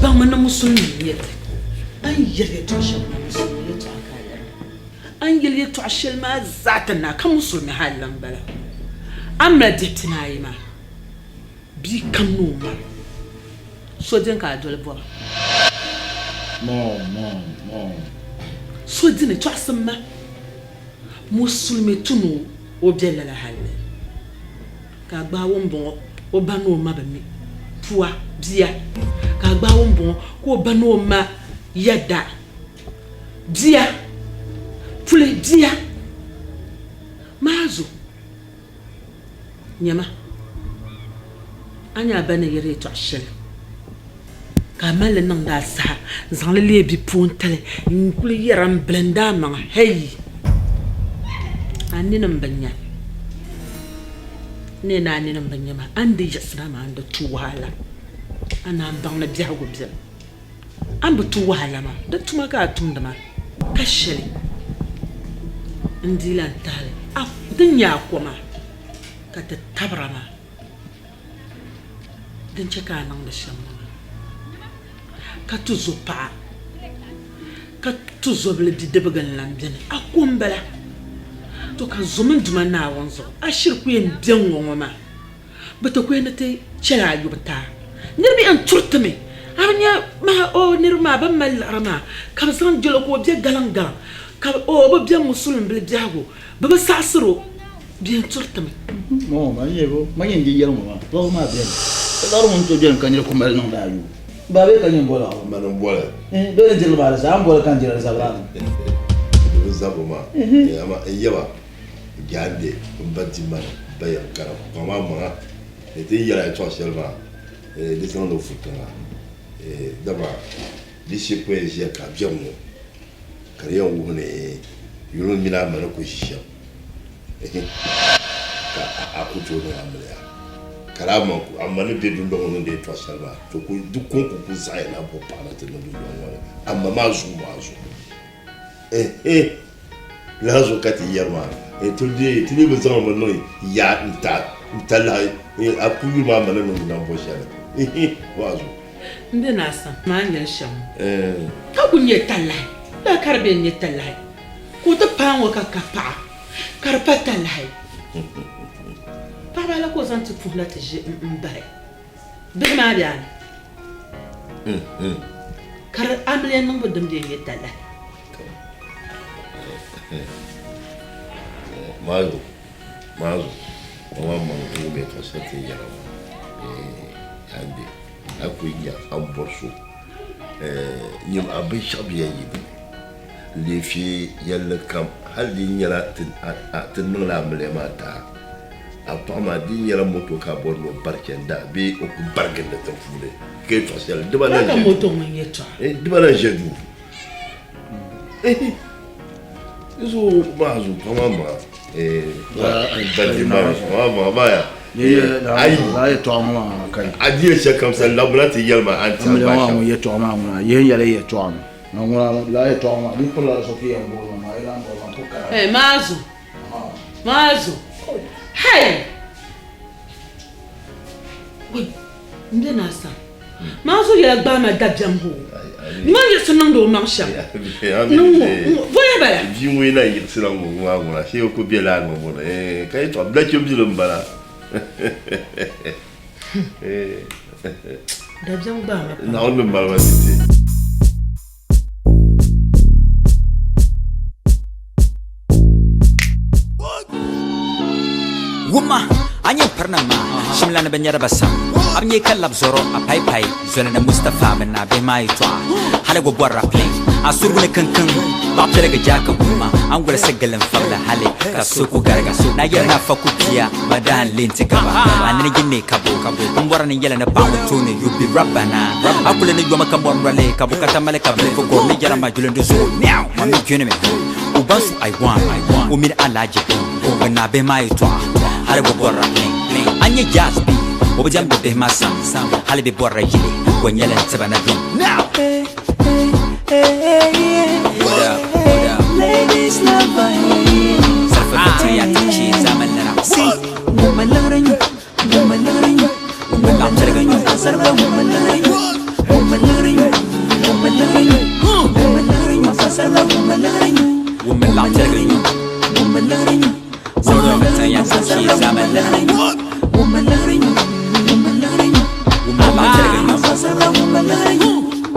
S2: Baŋmi ni musulimnim n-nyɛ ti. A ni yɛli yɛtɔɣ shɛli maa musulimi yɛtɔɣa ka a yɛri maa. A ni yɛli yɛtɔɣ shɛli maa zaa ti naai ka musulimi hali la m-bala. A ni mali bihi pinaayi maa, bia kam ni o ma, so dini ka a doli bɔba. So dini, tɔɣisim ma. Musulimi tu ni o be lala hali. Ka a gbaai o m-bɔŋɔ o ba ni o ma bi mi pua bia. Ka a gbaai o m-bɔŋɔ ka o ba ni o ma yɛda bia puli bia maa zo. Nyama, a ni a ba ni yɛri yɛtɔɣ shɛli, ka a mali li niŋdi a saha n-zaŋ li leei bipuɣintali n-kuli yɛra m-bilindi a maŋa, Hɛi! A nini m-bi nya. N ni yɛn ni a nini m-bi nya maa, a ni di yiɣisira maa, a ni di tu wahala. A naan baŋ ni biɛhigu beni. A ni bi tu wahala maa, di tuma ka a tumdi maa. Ka shɛli n-dii lan tahi li, a ti nya a koma ka ti tabira maa. Din chɛ ka a niŋdi shɛm ŋɔ maa, ka ti zo paɣa, ka ti zobili bidibiga n-lan beni, a ko m-bala. To ka zo mini Duuma Naawuni zuɣu, a shiri ku yɛn be ŋ-ŋɔ ŋɔ maa. Bɛ ti kuli ni ti chɛla a yubu taai. Niriba yɛn turiti mi, a bi nya maa o niriba maa bɛ ni mali liɣiri maa ka bɛ zaŋ jɛl o ka o be galiŋ galiŋ ka o bi be musulimbili biɛhigu bɛ bi saɣisir o, bɛ yɛn turiti mi.
S14: Mɔɔ man yɛ bo, man yɛn di yɛli ŋɔ maa, liɣiri maa beni, ka liɣiri ŋun tooi beni ka niri ku mali niŋdi a yubu. Ba bee ka nyin boli a o?
S12: Mani m-boli.
S14: Bee ni dirili maa di zaa, a ni boli ka n diri di zabiri a ni.
S12: Di bi zabiri maa, amaa n yaba. Jaande n ba di mani ba yɛn karim kpaŋ maa maŋa ni ti yɛla yɛltɔɣa shɛli maa di zaŋdi o futiŋa dama di shiri ku yɛn ʒiya ka a biɛri ŋɔ ka di yɛn wuhi ni Yuli mini a ma ni ku ʒi shɛm, ka a ku tooi niŋ amiliya. Ka di a ma ni be dundɔŋ ŋɔ ni n-deei tɔɣ shɛli maa, to di kɔŋko ku zaɣiya ni a bo paɣa na ti niŋ dundɔŋ ŋɔ ni, a ma maa zuɣu maa zuɣu. Ehe! Lala zuɣu ka ti yɛri maa, ti dii bi zaŋ mi niŋ yaa n-talahi a ku yuli maa ma ni niŋdi nambo shɛli. Ehe! Maa zuɣu.
S2: M be naa sani maa n yɛli shɛm ŋɔ, ka ku nyɛ talahi bee ka di be n-nyɛ talahi ka o ti paai ŋɔ ka ka paɣa ka di pa talahi? Paɣiba la ka o zaŋ ti puhi la ti ʒi m-bahi bihi maa bɛ a ni ka di amiliya niŋbu din be n-nyɛ talahi.
S12: Maazu, maazu, maŋmaŋ wumiya ka so ti yɛra maa, ande a ku nya a ni bɔri so nyam a binshɛɣu bi yɛn yi di ni leefi yɛlli kam hali di yi nyɛla ti niŋla amiliya maa daa a paɣa maa di yi nyɛla moto ka a bɔri ni o bari chani daa bee o ku bari gindi tiŋ puuni ka yɛltɔɣa shɛli diba lan ʒe duu. Izu maazu kama ma a di yɛli shɛli kam sani labina ti yɛli ma a ni ti
S14: Amiliya maa ŋun yɛltɔɣa maa ŋuna yihi yɛli yɛltɔɣa mi na ŋuna lala yɛltɔɣa maa di pirila so ka yɛn bɔri ma maa yi lan bɔri ma n ku kana.
S2: Hey, maazu maazu hey wai n be naa sani. Maa zuɣu yɛla gbaai ma dabiɛm hoo. Ŋɔ yiɣisi niŋdi o maŋ shɛm. Ni ŋɔ, ŋɔ, voya bala.
S12: Bia ŋɔ yi na yiɣisila ŋɔ ŋɔ ŋuna shee o ku be laa ŋɔ ŋuna eh, ka yi tɔɣi nachimbili m-bala.
S2: Dabiɛm gbaai ma pam.
S12: Naawuni ni mali ma ti ti.
S17: Wumma, a nyɛ pirina maa, shimlana bi nyɛri ba sam. A bi nyɛ ka lab zɔro a pai pai zoli ni Mustapha mini a bihi maa yɛtɔɣa. Hali gba bɔrila plane, a surugu ni kiŋkiŋ, baɣa piɛligi jaaka wumma, a ni gulisi gili n-fabila hali ka so ku gariga. Na yɛli ni a fa ku bia, ma daa n-le nti gaba. A nini yi ne ka bo, m bɔri ni n yɛli ni paɣa ŋɔ tooni you be rabbana. A kuli ni yomi ka mɔri noli ka bukata mali ka bilifu gɔri ni yɛra ma juli di zuɣu meow, ma mi yunimi. O ba su Aiwan, o mini Alhaji Bong, bɛ naa bihi maa yɛtɔɣa, hali bɛ bɔrila pling. A nya Jazz B, o bi diɛmdi bihi maa sam, hali bɛ bɔrila yili, o nyɛla n-tiba na yuŋ. What up, what up? Sarfa Victoria Tichi, zaman nana.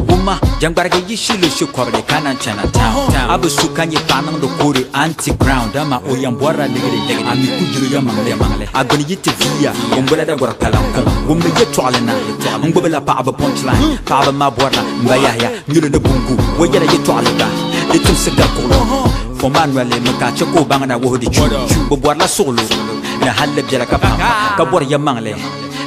S17: Wumma jangbarigi yi shili shikɔbili ka na chana town. A bi su ka nyɛ paɣa niŋdi kori anti ground dama o yɛn bɔrila ligili a mi ku yuli ya maŋli. A gbuni yi ti viiya o n-gbula dagɔri kpalaŋ kuŋ. Wummi yɛtɔɣili na n gbubila paɣaba punchline. Paɣaba maa bɔrila m ba Yahaya nyuli ni bungu. O yɛla yɛtɔɣili gba di timsi gari kuɣili. Fo maa noli mi ka a chɛ ka o baŋ na wuhi di chu. Bɛ bɔrila suɣilo ni halli biɛla ka pam ka bɔri yɛmaŋli.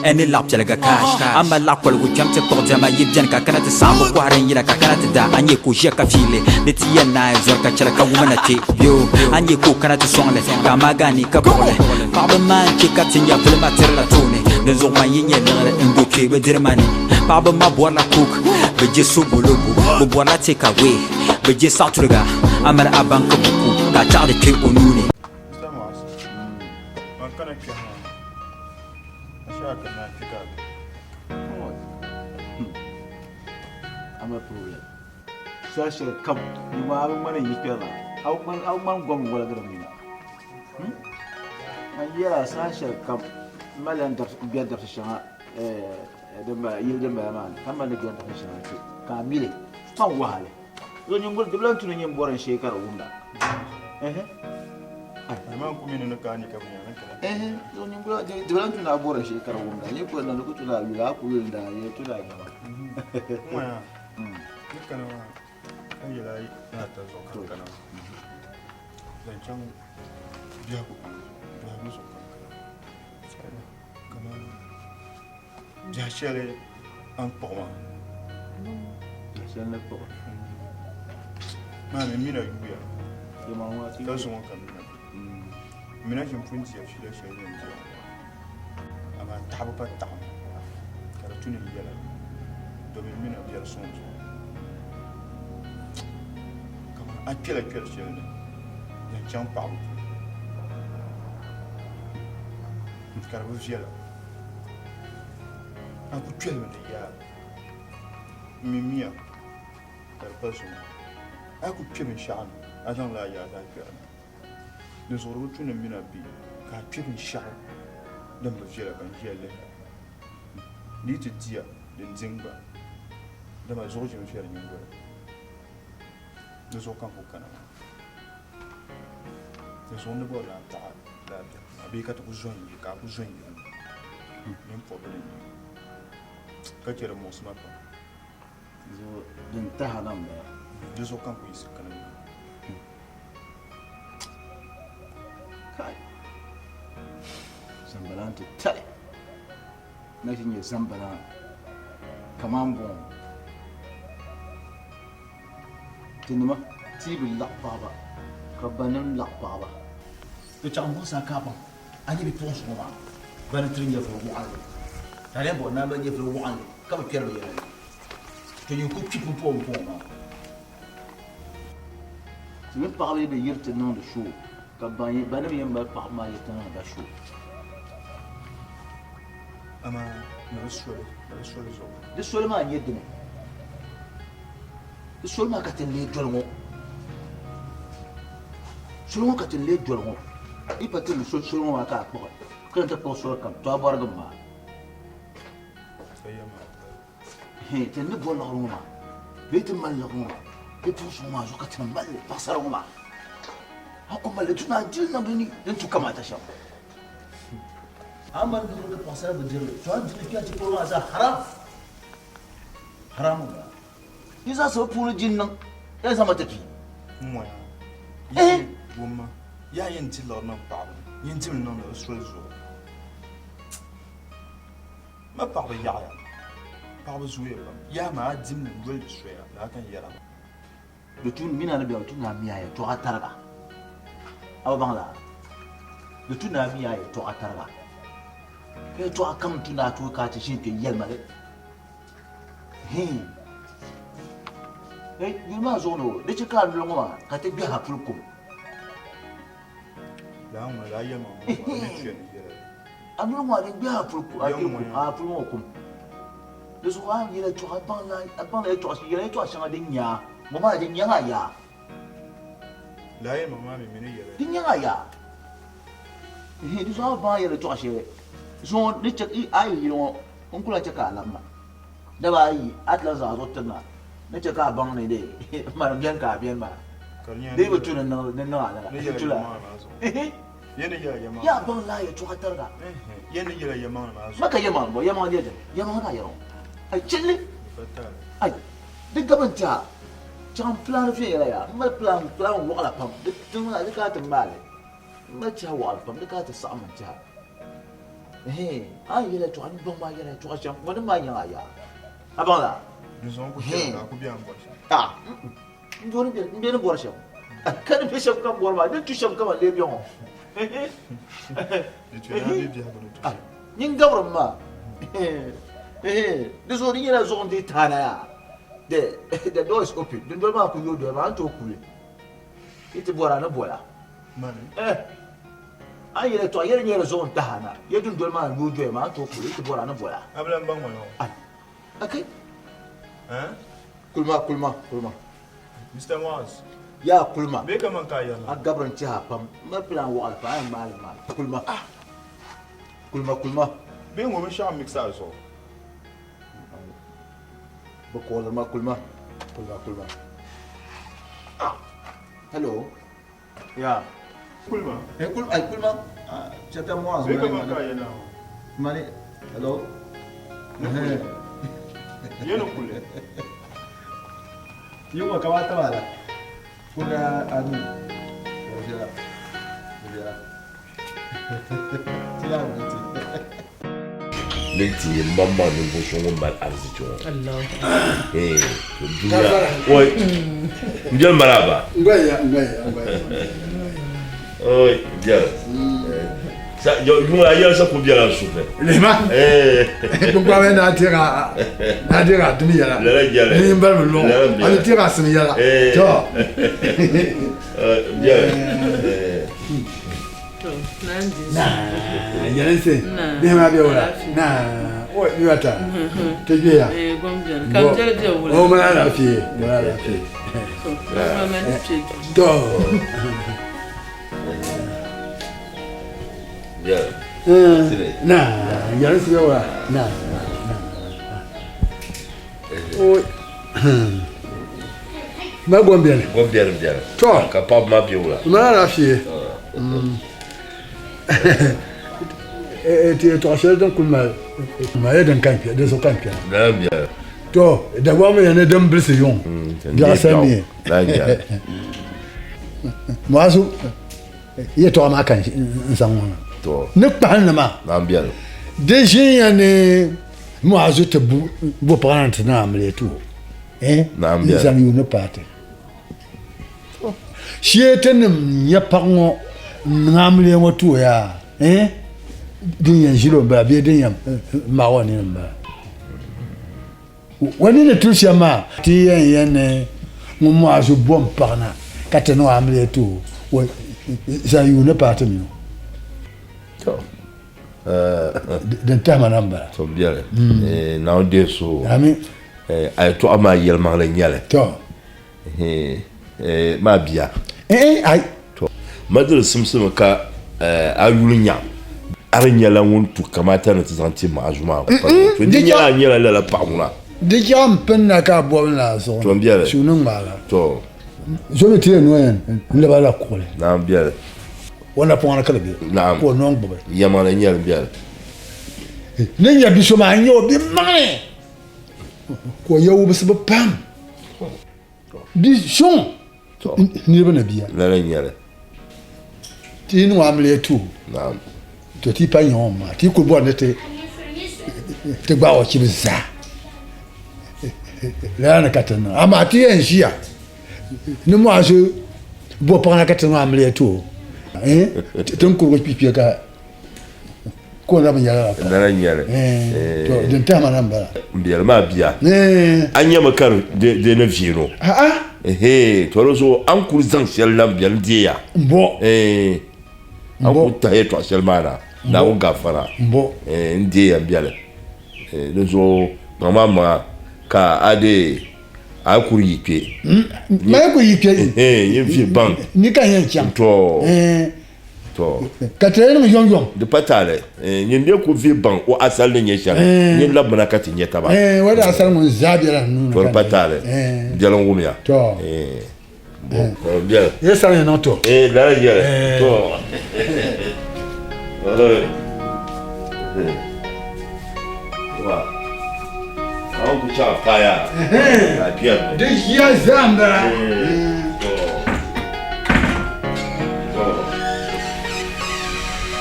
S17: Ni laɣ piɛliga cash. A mali laɣ koligu kpɛm ti kpuɣi diɛma yi beni ka kana ti saɣim bɛ kɔhiri n-yina ka kana ti da. A nya ka o ʒiya ka fiili ni ti yɛn naai zɔri ka chɛli ka wuma na kpe yoo. A nya ka o kana ti sɔŋ li ka a maagi a ni ka buɣi li. Paɣiba maa n-chɛ ka ti nya vilima tirila tooni. Dinzuɣu man yi nya liɣiri n-do kpe bɛ diri ma ni. Paɣiba maa bɔrila coke, bɛ je sobolobo, bɛ bɔrila take away, bɛ je saɣituriga. A mali a banki buku ka a chaɣ di kpe o nuu ni.
S14: I'm a problem. Saha shɛli kam ni maa a bi ŋmani yi kpɛrina a bi ŋmani gom waligiri mi na man yɛla saha shɛli kam n mali n gbɛri dabisi shɛŋa yili din bala maa ni ka mali ni gbɛri dabisi shɛŋa kpɛ ka a mili man wahali so nyingoli di bi lan tu ni nyin bɔri n shee ka di wumda Di bi lan tu ni a bɔri n shee ka di wumda n yi kuli niŋ di ku tula a yuli a ku yuli n daa yɛ tula a nyɛma
S19: Biɛhi shɛli a ni kpuɣi maa.
S14: Biɛhi shɛli ni kpuɣi.
S19: Maa mi mina yuya. Ka zuŋɔ ka mi na be. M mi na ʒini pun diya fiila shɛli yɛn diya ŋɔ maa. Amaa taɣibu pa taɣimi ka di tu ni n yɛla domin m mi na biɛri suŋ zuɣu. Kaman a kpɛla kpɛri shɛli ni zaŋ chaŋ paɣibu polo ka di bi viɛla. A ku kpɛlimi di yaa. M mi miya ka di pa zuŋɔ. A yi ku kpe binshɛɣu ni, a zaŋla a yaa zaa kpɛri ni. Di zuɣu di bi tu ni m mini a be ka a kpe binshɛɣu din bi viɛla ka n ʒiya lihira. Di yi ti diya, din di n gba, dama zuɣu ʒimi fiɛri nyingoli. Di zuɣu ka n ku kana maa. Di zuɣu n ni bɔri ni a taɣi lala biɛhigu maa bee ka ti ku zo n-yi ka a ku zo n-yi nini pɔbili n-yi ka chɛ di muɣisi ma pam.
S14: Zuɣu din taha na m-bala.
S19: Di zuɣu ka n ku yiɣisi kana maa.
S14: Kai! Zambalan ti tali. Na ti nyɛ zambalan kaman buɣim. Tinima ti bi laɣi paɣiba ka banim laɣi paɣiba. Di chaŋ buɣisa ka a baŋ a nyɛ bipuɣinsi ŋɔ maa bani tiri nyɛvili waɣinli. Lala bɔ n-naan mali nyɛvili waɣinli ka bi kpɛri bɛ yɛla ni. To nyin ku kpi pumpɔŋɔ pumpɔŋɔ maa. Ti mini paɣiba yi bi yiri ti niŋdi show ka banim yɛn mali paɣiba maa yiri ti niŋdi ba show.
S19: Amaa ni di soli, ni di soli zuɣu.
S14: Di soli maa n-nyɛ dini? Di soli maa ka ti ni lee doli ŋɔ. Soli ŋɔ ka ti ni lee doli ŋɔ. Yi pa ti ni soli soli ŋɔ maa ka a kpuɣi, ka ni ti kpuɣi soli kam, to a bɔrigim maa. Hee, ti ni bɔri liɣiri ŋɔ maa bee ti mali liɣiri ŋɔ maa bipuɣinsi ŋɔ maa zuɣu ka ti ni mali li, paɣisara ŋɔ maa. A ku mali li ti naan dili niŋ di ni din tu kamaata shɛm. A mali liɣiri ka paɣisara bi diri li, to a ni diri li kpɛri ti polo maa zaa haram. Haram m-bala. Yi zaa sa bi puuni jin niŋ, ya zaŋ ma ti pii.
S19: M moya, yi wumma, yaa yɛn di liɣiri niŋ paɣaba ni, yin dimi niŋdi di soli zuɣu. Ma paɣaba yaɣiya, paɣaba zooya pam, yaa maa a dimli n-doli di soya, lala ka n yɛra maa.
S14: Di tu ni a ni bɛri tu ni a mi a yɛtɔɣa tariga. A bi baŋ laa? Di tu ni a mi a yɛtɔɣa tariga. Ka yɛtɔɣa kam tu ni a tooi ka a ti ʒini kpe yɛlima li. Hii. Hey, yuli maa zuɣu ni o, di chɛ ka a noli ŋɔ maa ka ti gbiɛhi a puli kum.
S19: Laa ŋɔ, laa yɛlima ŋɔ maa, a ni tuya ni yɛla li.
S14: A noli ŋɔ a di gbiɛhi a puli kum, a puli kum, a puli ŋɔ kum. Di zuɣu a ni yɛli yɛtɔɣa, a baŋla, a baŋla yɛtɔɣa, yɛla yɛtɔɣa shɛŋa din nya a, ŋɔ maa di nyaŋ a yaa.
S19: Laa yɛlima maa mi mi ni yɛla.
S14: Di nyaŋ a yaa. Hii, di zuɣu a bi baŋ a yɛli yɛtɔɣa shɛli. Zuŋɔ ni chɛ a yi yili ŋɔ, n ku lahi chɛ ka a labi ma. Daba ayi, a ti lahi zaŋ a zuɣu tiri na ni chɛ ka a baŋ ni dee mani beni ka a beni maa. Di yi bi tu ni niŋ a lala, di tula. Yaa baŋ laa yɛtɔɣa tariga. Ma ka yɛmaŋ bɔ, yɛmaŋ nyɛ dini? Yɛmaŋ ka yɛri ŋɔ. Ai chilli! Ai, di gabi n-ti a. Chaŋ plan viɛnyɛla yaa. M mali plan, plan waɣila pam. Di tiŋ maa, di ka a ti maali. M mali tɛha waɣila pam, di ka a ti saɣim n tɛha. Ɛhɛn, a ni yɛli yɛtɔɣa, ni baŋ maa yɛla yɛtɔɣa shɛm, ŋɔ maa nyaŋ a yaa. A baŋ laa? Ah, n doli n bɛ ni bɔri shɛm. Ka ni bɛ shɛm ka n bɔri maa, di ni tu shɛm ka man lee bɛ ŋɔ. Nyin gabirim maa. Di zuɣu di nyɛla zuɣu n-deei taana yaa. The door is open. Dundoli maa ku yooi doya maa, a ni tooi kuli. Yi ti bɔra, a ni bɔla. Eh. A ni yɛli tɔɣa yɛli nyɛla zuɣu n-tahi a na. Ya dundoli maa n-yooi doya maa, a ni tooi kuli, yi ti bɔra, a ni bɔla.
S19: A bi lan baŋ ma noo?
S14: Ai. Okay. Kulima, kulima, kulima.
S19: Mister Moaz.
S14: Yaa kulima.
S19: Bee kaman ka a yɛri
S14: A gabiri n-tɛhi a pam. M mali plan waɣila pam, a yɛn maali maali. Kulima. Kulima, kulima.
S19: Bee ŋɔ binshɛɣu mix a zuɣu.
S14: Bɛ kɔɔliri ma kulima, kulima, kulima. Ah! Hello. Ya.
S19: Kulima.
S14: Eh, kul ay kulima. Ah, chata Moaz.
S19: Bee kaman ka a yɛli ŋɔ.
S14: Mani, hello.
S19: Yɛli kuli.
S14: Yunwa kamata maa la. Kuna anu. Viɛla. Viɛla. Ti yaa mi ti.
S12: ni ti nyɛ maŋmaŋ ninvuɣ so ŋun mali arizichi ŋɔ. Eh, dunia, oi, n biɛli mali a ba. Oi, n biɛli. Sa, yuŋ a yɛli sa ku biɛla n suhu ni.
S18: Lihima. Kpinkpami naa deeg a naa deeg a dini yɛla.
S12: Lala jɛli.
S18: Ni n bali mi lɔŋ. A ni deeg a sini yɛla. To.
S12: N biɛli.
S18: Naa yɛlinsi bihi maa bɛ wula. Naa o yɔta ti gbiya. O mali alaafee. Mali alaafee. To. Naa yɛlinsi bɛ wula. Naa naa. O. Ma gom beni.
S12: Gom beni beni.
S18: To.
S12: Ka paɣaba maa bɛ wula.
S18: Mali alaafee. Ti yɛltɔɣa shɛli din kuli mali mali din ka n kpɛ di zuɣu ka n kpɛna.
S12: Lala beni.
S18: To Dagbaŋ mi ni din bilisi yuŋ biɛɣu sani mi. Muazu yɛltɔɣa maa ka n zaŋ ŋɔ na. Ni kpahinli maa. Di ʒinya ni Muazu ti bo paɣa na ti na amiliya ti o. N zaŋ yuuni paati. Shee ti nim nya paɣa ŋɔ n niŋ amiliya ŋɔ ti o yaa din yɛn ʒili o m-bala bee din yɛn maag o nini m-bala. O ni ni tuli shɛm maa ti yɛn yɛn ni ŋun Muazu bom paɣa na ka ti niŋ amiliya ti o zaŋ yuuni paati mi o. Din tahima na m-bala.
S12: To biɛli Naawuni deei suhu.
S18: Amin.
S12: A yɛtɔɣa maa yɛlimaŋli n-nyɛ li.
S18: To.
S12: Maa bia.
S18: Ai.
S12: To. Madiri simsimi ka a yuli nya a di nyɛla ŋun tu kamata ni ti zaŋ ti Muazu maa. To di nyɛla a nyɛla lala paɣa ŋuna.
S18: Di chaŋ m-pini na ka a bɔbi ni a zuɣu.
S12: To m-biɛli.
S18: Suhu ni ŋmaagi.
S12: To.
S18: Zomi ti yɛn nɔya n-lab a la kuɣili.
S12: Naam biɛli.
S18: O napɔŋ ni ka di be.
S12: Naam.
S18: Ka o nɔŋ gbubi.
S12: Yɛlimaŋli n-nyɛli biɛli.
S18: Ni nya bi so maa n-nyɛ o bi maŋli ka o ya wubisibu pam. Bi suŋ niriba ni bia.
S12: Lala n-nyɛli.
S18: Ti yi niŋ o amiliya ti o.
S12: Naam.
S18: To ti pa nya o maa ti kuli bɔri ni ti ti gbaag o chibi zaa. Lala ni ka ti niŋ. Amaa ti yɛn ʒiya ni Muazu bo paɣa na ka ti niŋ amiliya ti o. Ti ni kurigi kpikpiya ka ka o na bi nya lala paɣa.
S12: Lala n-nyɛli.
S18: To din tahima na m-bala.
S12: M biɛli maa bia. A nyami ka di ni viɛn o. To di zuɣu a ni kuli zaŋ shɛli na m biɛli n-deeya.
S18: M-bo.
S12: A ni kuli tahi yɛltɔɣa shɛli maa na, Naawuni gafara.
S18: M-bo.
S12: N deeya m biɛli. Di zuɣu kpaŋ maa maŋa ka a deei a yi kuli yi kpe.
S18: Ma yi kuli yi kpe.
S12: Yin vi baŋ.
S18: Ni ka yɛn chaŋ.
S12: To. To.
S18: Ka ti niŋ yomyom.
S12: Di pa taali. Nyin bɛ ku vi baŋ o asali ni nyɛ shɛli. Nyin labimina ka ti nyɛ taba.
S18: O di asali ŋun zaa bela n nuu ni.
S12: To di pa taali. Biɛli n wumya.
S18: To.
S12: Biɛli.
S18: Ye sani yɛn niŋ to.
S12: Lala yɛli. To. Wa. An ku chaŋ paaya. Ka piɛli.
S18: Di ʒiya zaa m-bala.
S12: To. To.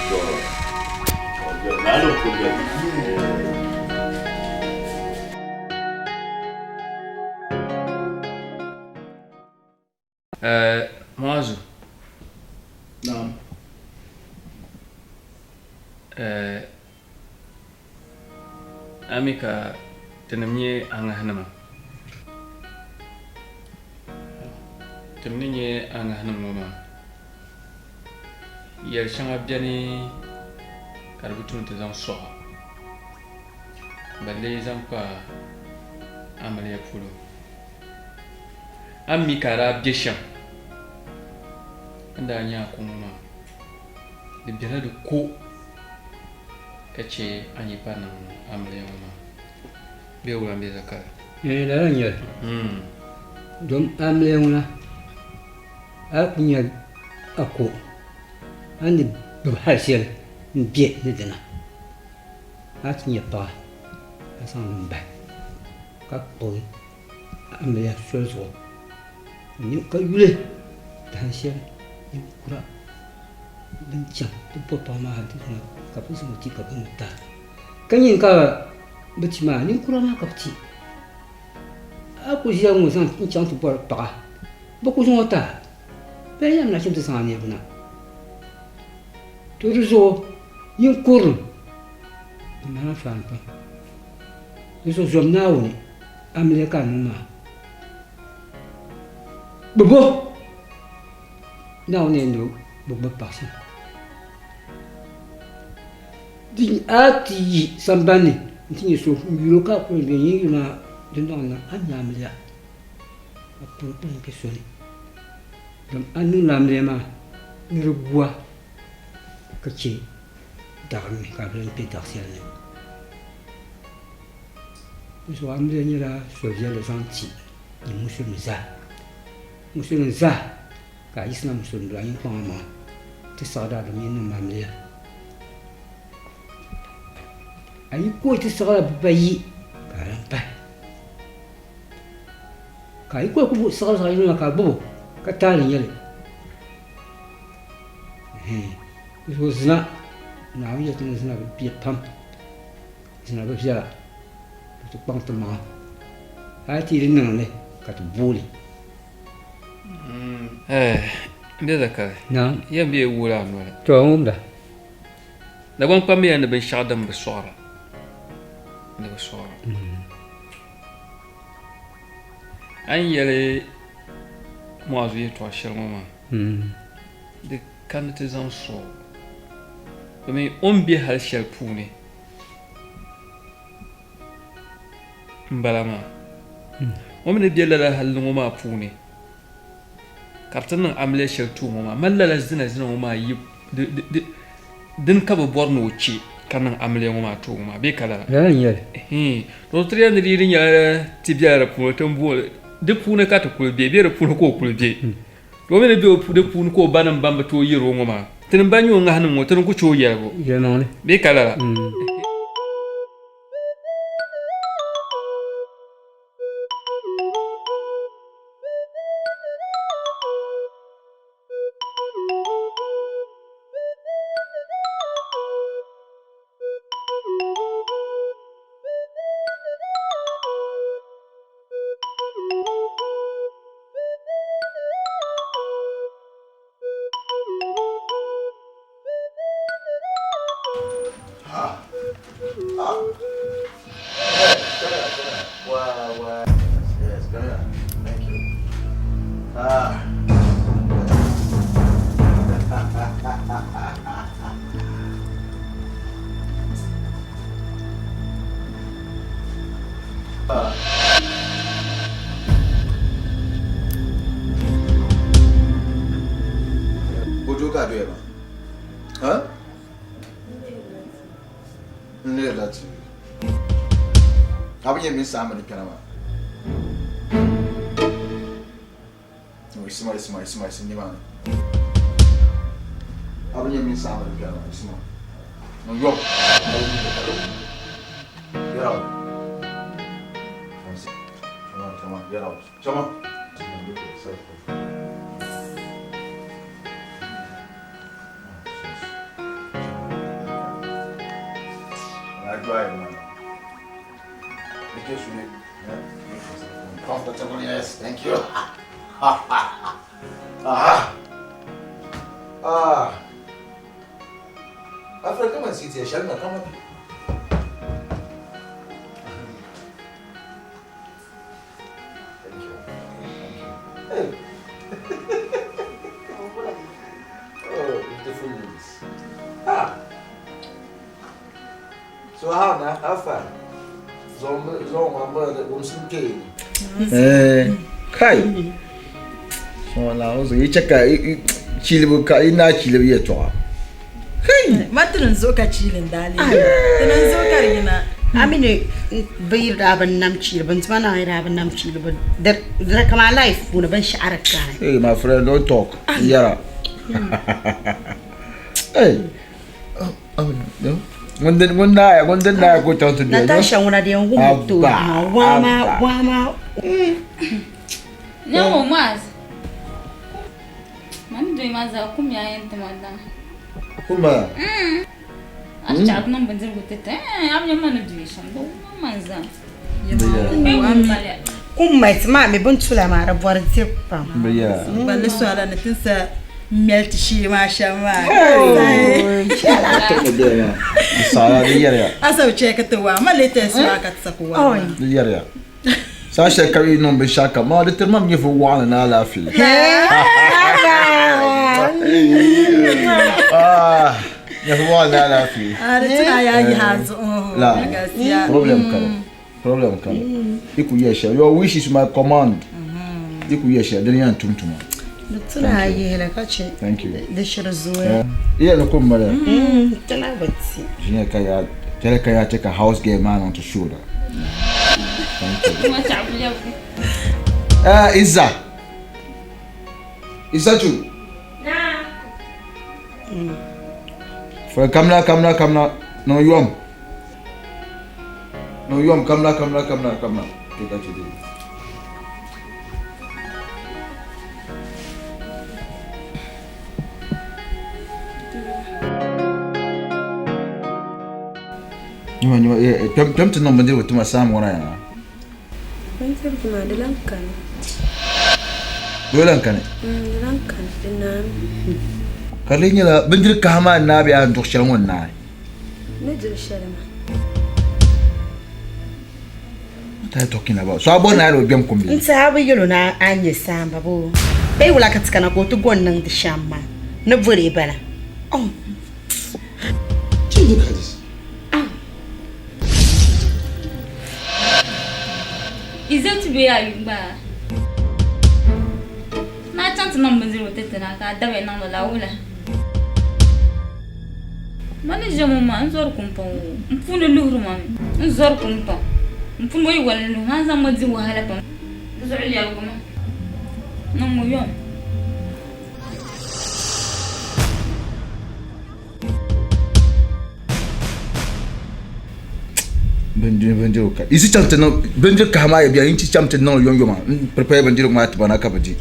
S12: To. Naani ku biɛli.
S20: Eh, Muazu.
S19: Naam.
S20: Eh, a mi ka tinim nyɛ a ŋahinima. Tim ni nyɛ a ŋahinim ŋɔ maa, yɛl shɛŋa beni ka di bi tu ni ti zaŋ sɔɣ a, balle zaŋ kpa amiliya polo. A ni mi ka a daa be shɛm, a ni daa nya a ko ŋɔ maa, di bela di ko ka chɛ a ni yi pa niŋ amiliya ŋɔ maa bee wula m-be Zakari?
S21: Ɛɛn, lala n-nyɛ li. Dom amiliya ŋuna, a yi kuli nya a ko, a ni gbibi hal shɛli m-be ni dina, a ti nya paɣa ka zaŋ li m-bahi ka kpuɣi amiliya soli zuɣu ka yuli dahin shɛli ninkura din chaŋ ti bo paɣa maa hali ti zaŋ ka bɛ zaŋ o ti ka bɛ ni taai. Ka nyini ka bɛ ti maa, ninkura maa ka bɛ ti. A ku ʒiya ŋɔ zaŋ n-chaŋ ti bɔri paɣa, bɛ ku zaŋ o ti a. Bɛ yɛn nyɛla nachim ti zaŋ a niriba na. To di zuɣu yin kurilim di mali anfaani pam. Di zuɣu zom Naawuni amiliya ka a niŋ maa. Gbibi o! Naawuni yɛn ni bɛ gbibi paɣa shɛm. Di a ti yi sambani ni nti nya so n-yul o ka a kuli bɛ yin yuli maa dundɔŋ ni na, a ni nya amiliya ka kuri kuli n-kpe so ni. Dama a niŋla amiliya maa ni di gu a ka chɛ daɣiri mi ka a bi lan kpe daɣ shɛli ni. Di zuɣu amiliya nyɛla so viɛlli zaŋ ti ni musulimi zaa. Musulimi zaa ka a yiɣisina musulimi bila nyin kpaŋ amaŋa ti saɣi daa domi yi niŋ amiliya. A yi kooi ti siɣila bibayi ka a lan pahi. Ka a yi kooi ku siɣiri zaɣ yini maa ka a gbubi o ka taali n-nyɛ li. Di zuɣu zina, Naawuni yɛli ti ni zina bi be pam, zina bi viɛla, ka ti kpaŋ ti maŋa hali ti yi di niŋ li ka ti booi li.
S20: M be Zakari, yɛm bee wuhiri a noli.
S21: Tɔ n wumda.
S20: Dagbaŋ kpambiya ni binshɛɣu din bi sɔɣira, di bi sɔɣira. A ni yɛli Muazu yɛtɔɣ shɛli ŋɔ maa, di kani ti zaŋ sɔɣ o, domin o ni be hal shɛli puuni m-bala maa. O mi ni be lala halli ŋɔ maa puuni ka di ti niŋ amiliya shɛli ti o ŋɔ maa, mali lala zina zina ŋɔ maa yi dini ka bɛ bɔri ni o che ka niŋ amiliya ŋɔ maa ti o ŋɔ maa bee ka lala?
S21: Lala n-nyɛ li.
S20: Hii. To ti yɛli ni di yi di nyɛla ti bela di puuni ti ni booni di puuni ka ti kuli be bee di puuni ka o kuli be. To o mi ni be di puuni ka o banim ban bi tooi yɛri o ŋɔ maa, tinim ban nyɛ o ŋahinim ŋɔ ti ni ku che o yɛligu
S21: Yɛlimaŋli.
S20: bee ka lala?
S14: Bojo ka doya maa? Ha? N lihirila TV. A bi nyɛ mini saamba ni kpɛna maa? No, isima, isima, isima, isima, nimaani. A bi nyɛ mini saamba ni kpɛna maa, isima. No, yom. Get out. Come on, come on, get out. Come on. I drive, man. Make sure you comfortable, yes, thank you. Ah. Ah. Alfred, come and sit here. Shalima, come up. Thank you. Thank you. Hey. Oh, beautiful ladies. Ah. So how now? How far? Zom zom ambo wumsim ke. Eh, kai. So na o zo yi cheka chilibu ka ina chilibu yɛltɔɣa.
S16: Kai. Ma ti niŋ zuɣu ka chiili n daa leei. Ti niŋ zuɣu ka di yina.
S15: A mi ni bɛ yi daa bi nam chiili bindima naa yi daa bi nam chiili bi di kamani life puuni binshɛɣu di kani.
S14: Hey my friend don't talk. Yɛra. Hey. Ŋun naaya ŋun din naaya ko chaŋ ti doya.
S15: Natasha ŋuna di yɛn wum to maa waa maa waa maa.
S3: Nyaŋɔ Maaz. Mani dɔyi maa zaa kum yaa yɛn ti ma daa.
S14: Kuma?
S5: A ti chaɣ ti niŋ bindirigu ti ti, a bi nya ma ni duri shɛm, di wum ma n-zaŋ.
S15: Kum mali ti maa mi bin tula maa di bɔri dibu pam.
S16: Balli sɔla ni ti sa mɛli ti shee maa shɛm maa. A sa bi chɛ ka ti waa ma latest maa ka ti sa ku waa maa.
S14: Di yɛriya. Saha shɛli ka yi niŋ binshɛɣu kam maa di tiri ma mi nyɛvuli waɣinli ni alaafee. Nyɛvuli waɣinli ni alaafee.
S16: Di tuna yaa yihi a zuɣu.
S14: La problem kani problem kani yi ku yɛ shɛli your wish is my command yi ku yɛ shɛli dini yɛn tum tuma.
S15: Di tuna a yihili ka chɛ
S14: Thank you.
S15: di shiri zooya.
S14: Iya ni kum mali.
S15: Tuna bi ti.
S14: Ʒiya ka yaa tɛli ka yaa chɛ ka house girl maa niŋ ti show la. Thank you. Izza. Izzatu. Fɛ kamna kamna kamna niŋ yom. Niŋ yom kamna kamna kamna kamna. Ke ka chɛ dee. Nyuma nyuma kpɛm ti niŋ bindirigu tima saam ŋɔ na yaa.
S3: Bindirigu maa di lan kani.
S14: Di lan kani?
S3: Di lan kani di naami.
S14: Ka di nyɛla bindiri kaha maa naai bee a ni duɣi shɛli ŋɔ n-naai?
S3: N ni duri shɛli maa.
S14: What are you talking about? So a bɔri ni a yɛli o gbɛm kum bee?
S15: N tiɛha a bi yɛl o ni a nyɛ saamba boo? Bee wula ka ti kana ka o ti go n-niŋdi shɛm maa ni bɔri bala? Oh.
S14: Gee, look at this.
S5: Izzatu bee a yuli gba ni a chaŋ ti niŋ bindirigu ti ti na ka a dabiya niŋdi la wula? Ma ni ʒe ŋɔ maa n zɔri kum pam oo, m puuni luhiri ma mi, n zɔri kum pam, m puuni o yi wali n luhi ma, a ni zaŋ ma di wahala pam, di zuɣu lɛbigi ma niŋ ŋɔ yom.
S14: Bindiri bindirigu ka yi chaŋ ti niŋ bindiri kaha maa ya yi ti chaŋ ti niŋ yomyom maa n prepare bindirigu maa tiba na ka bi di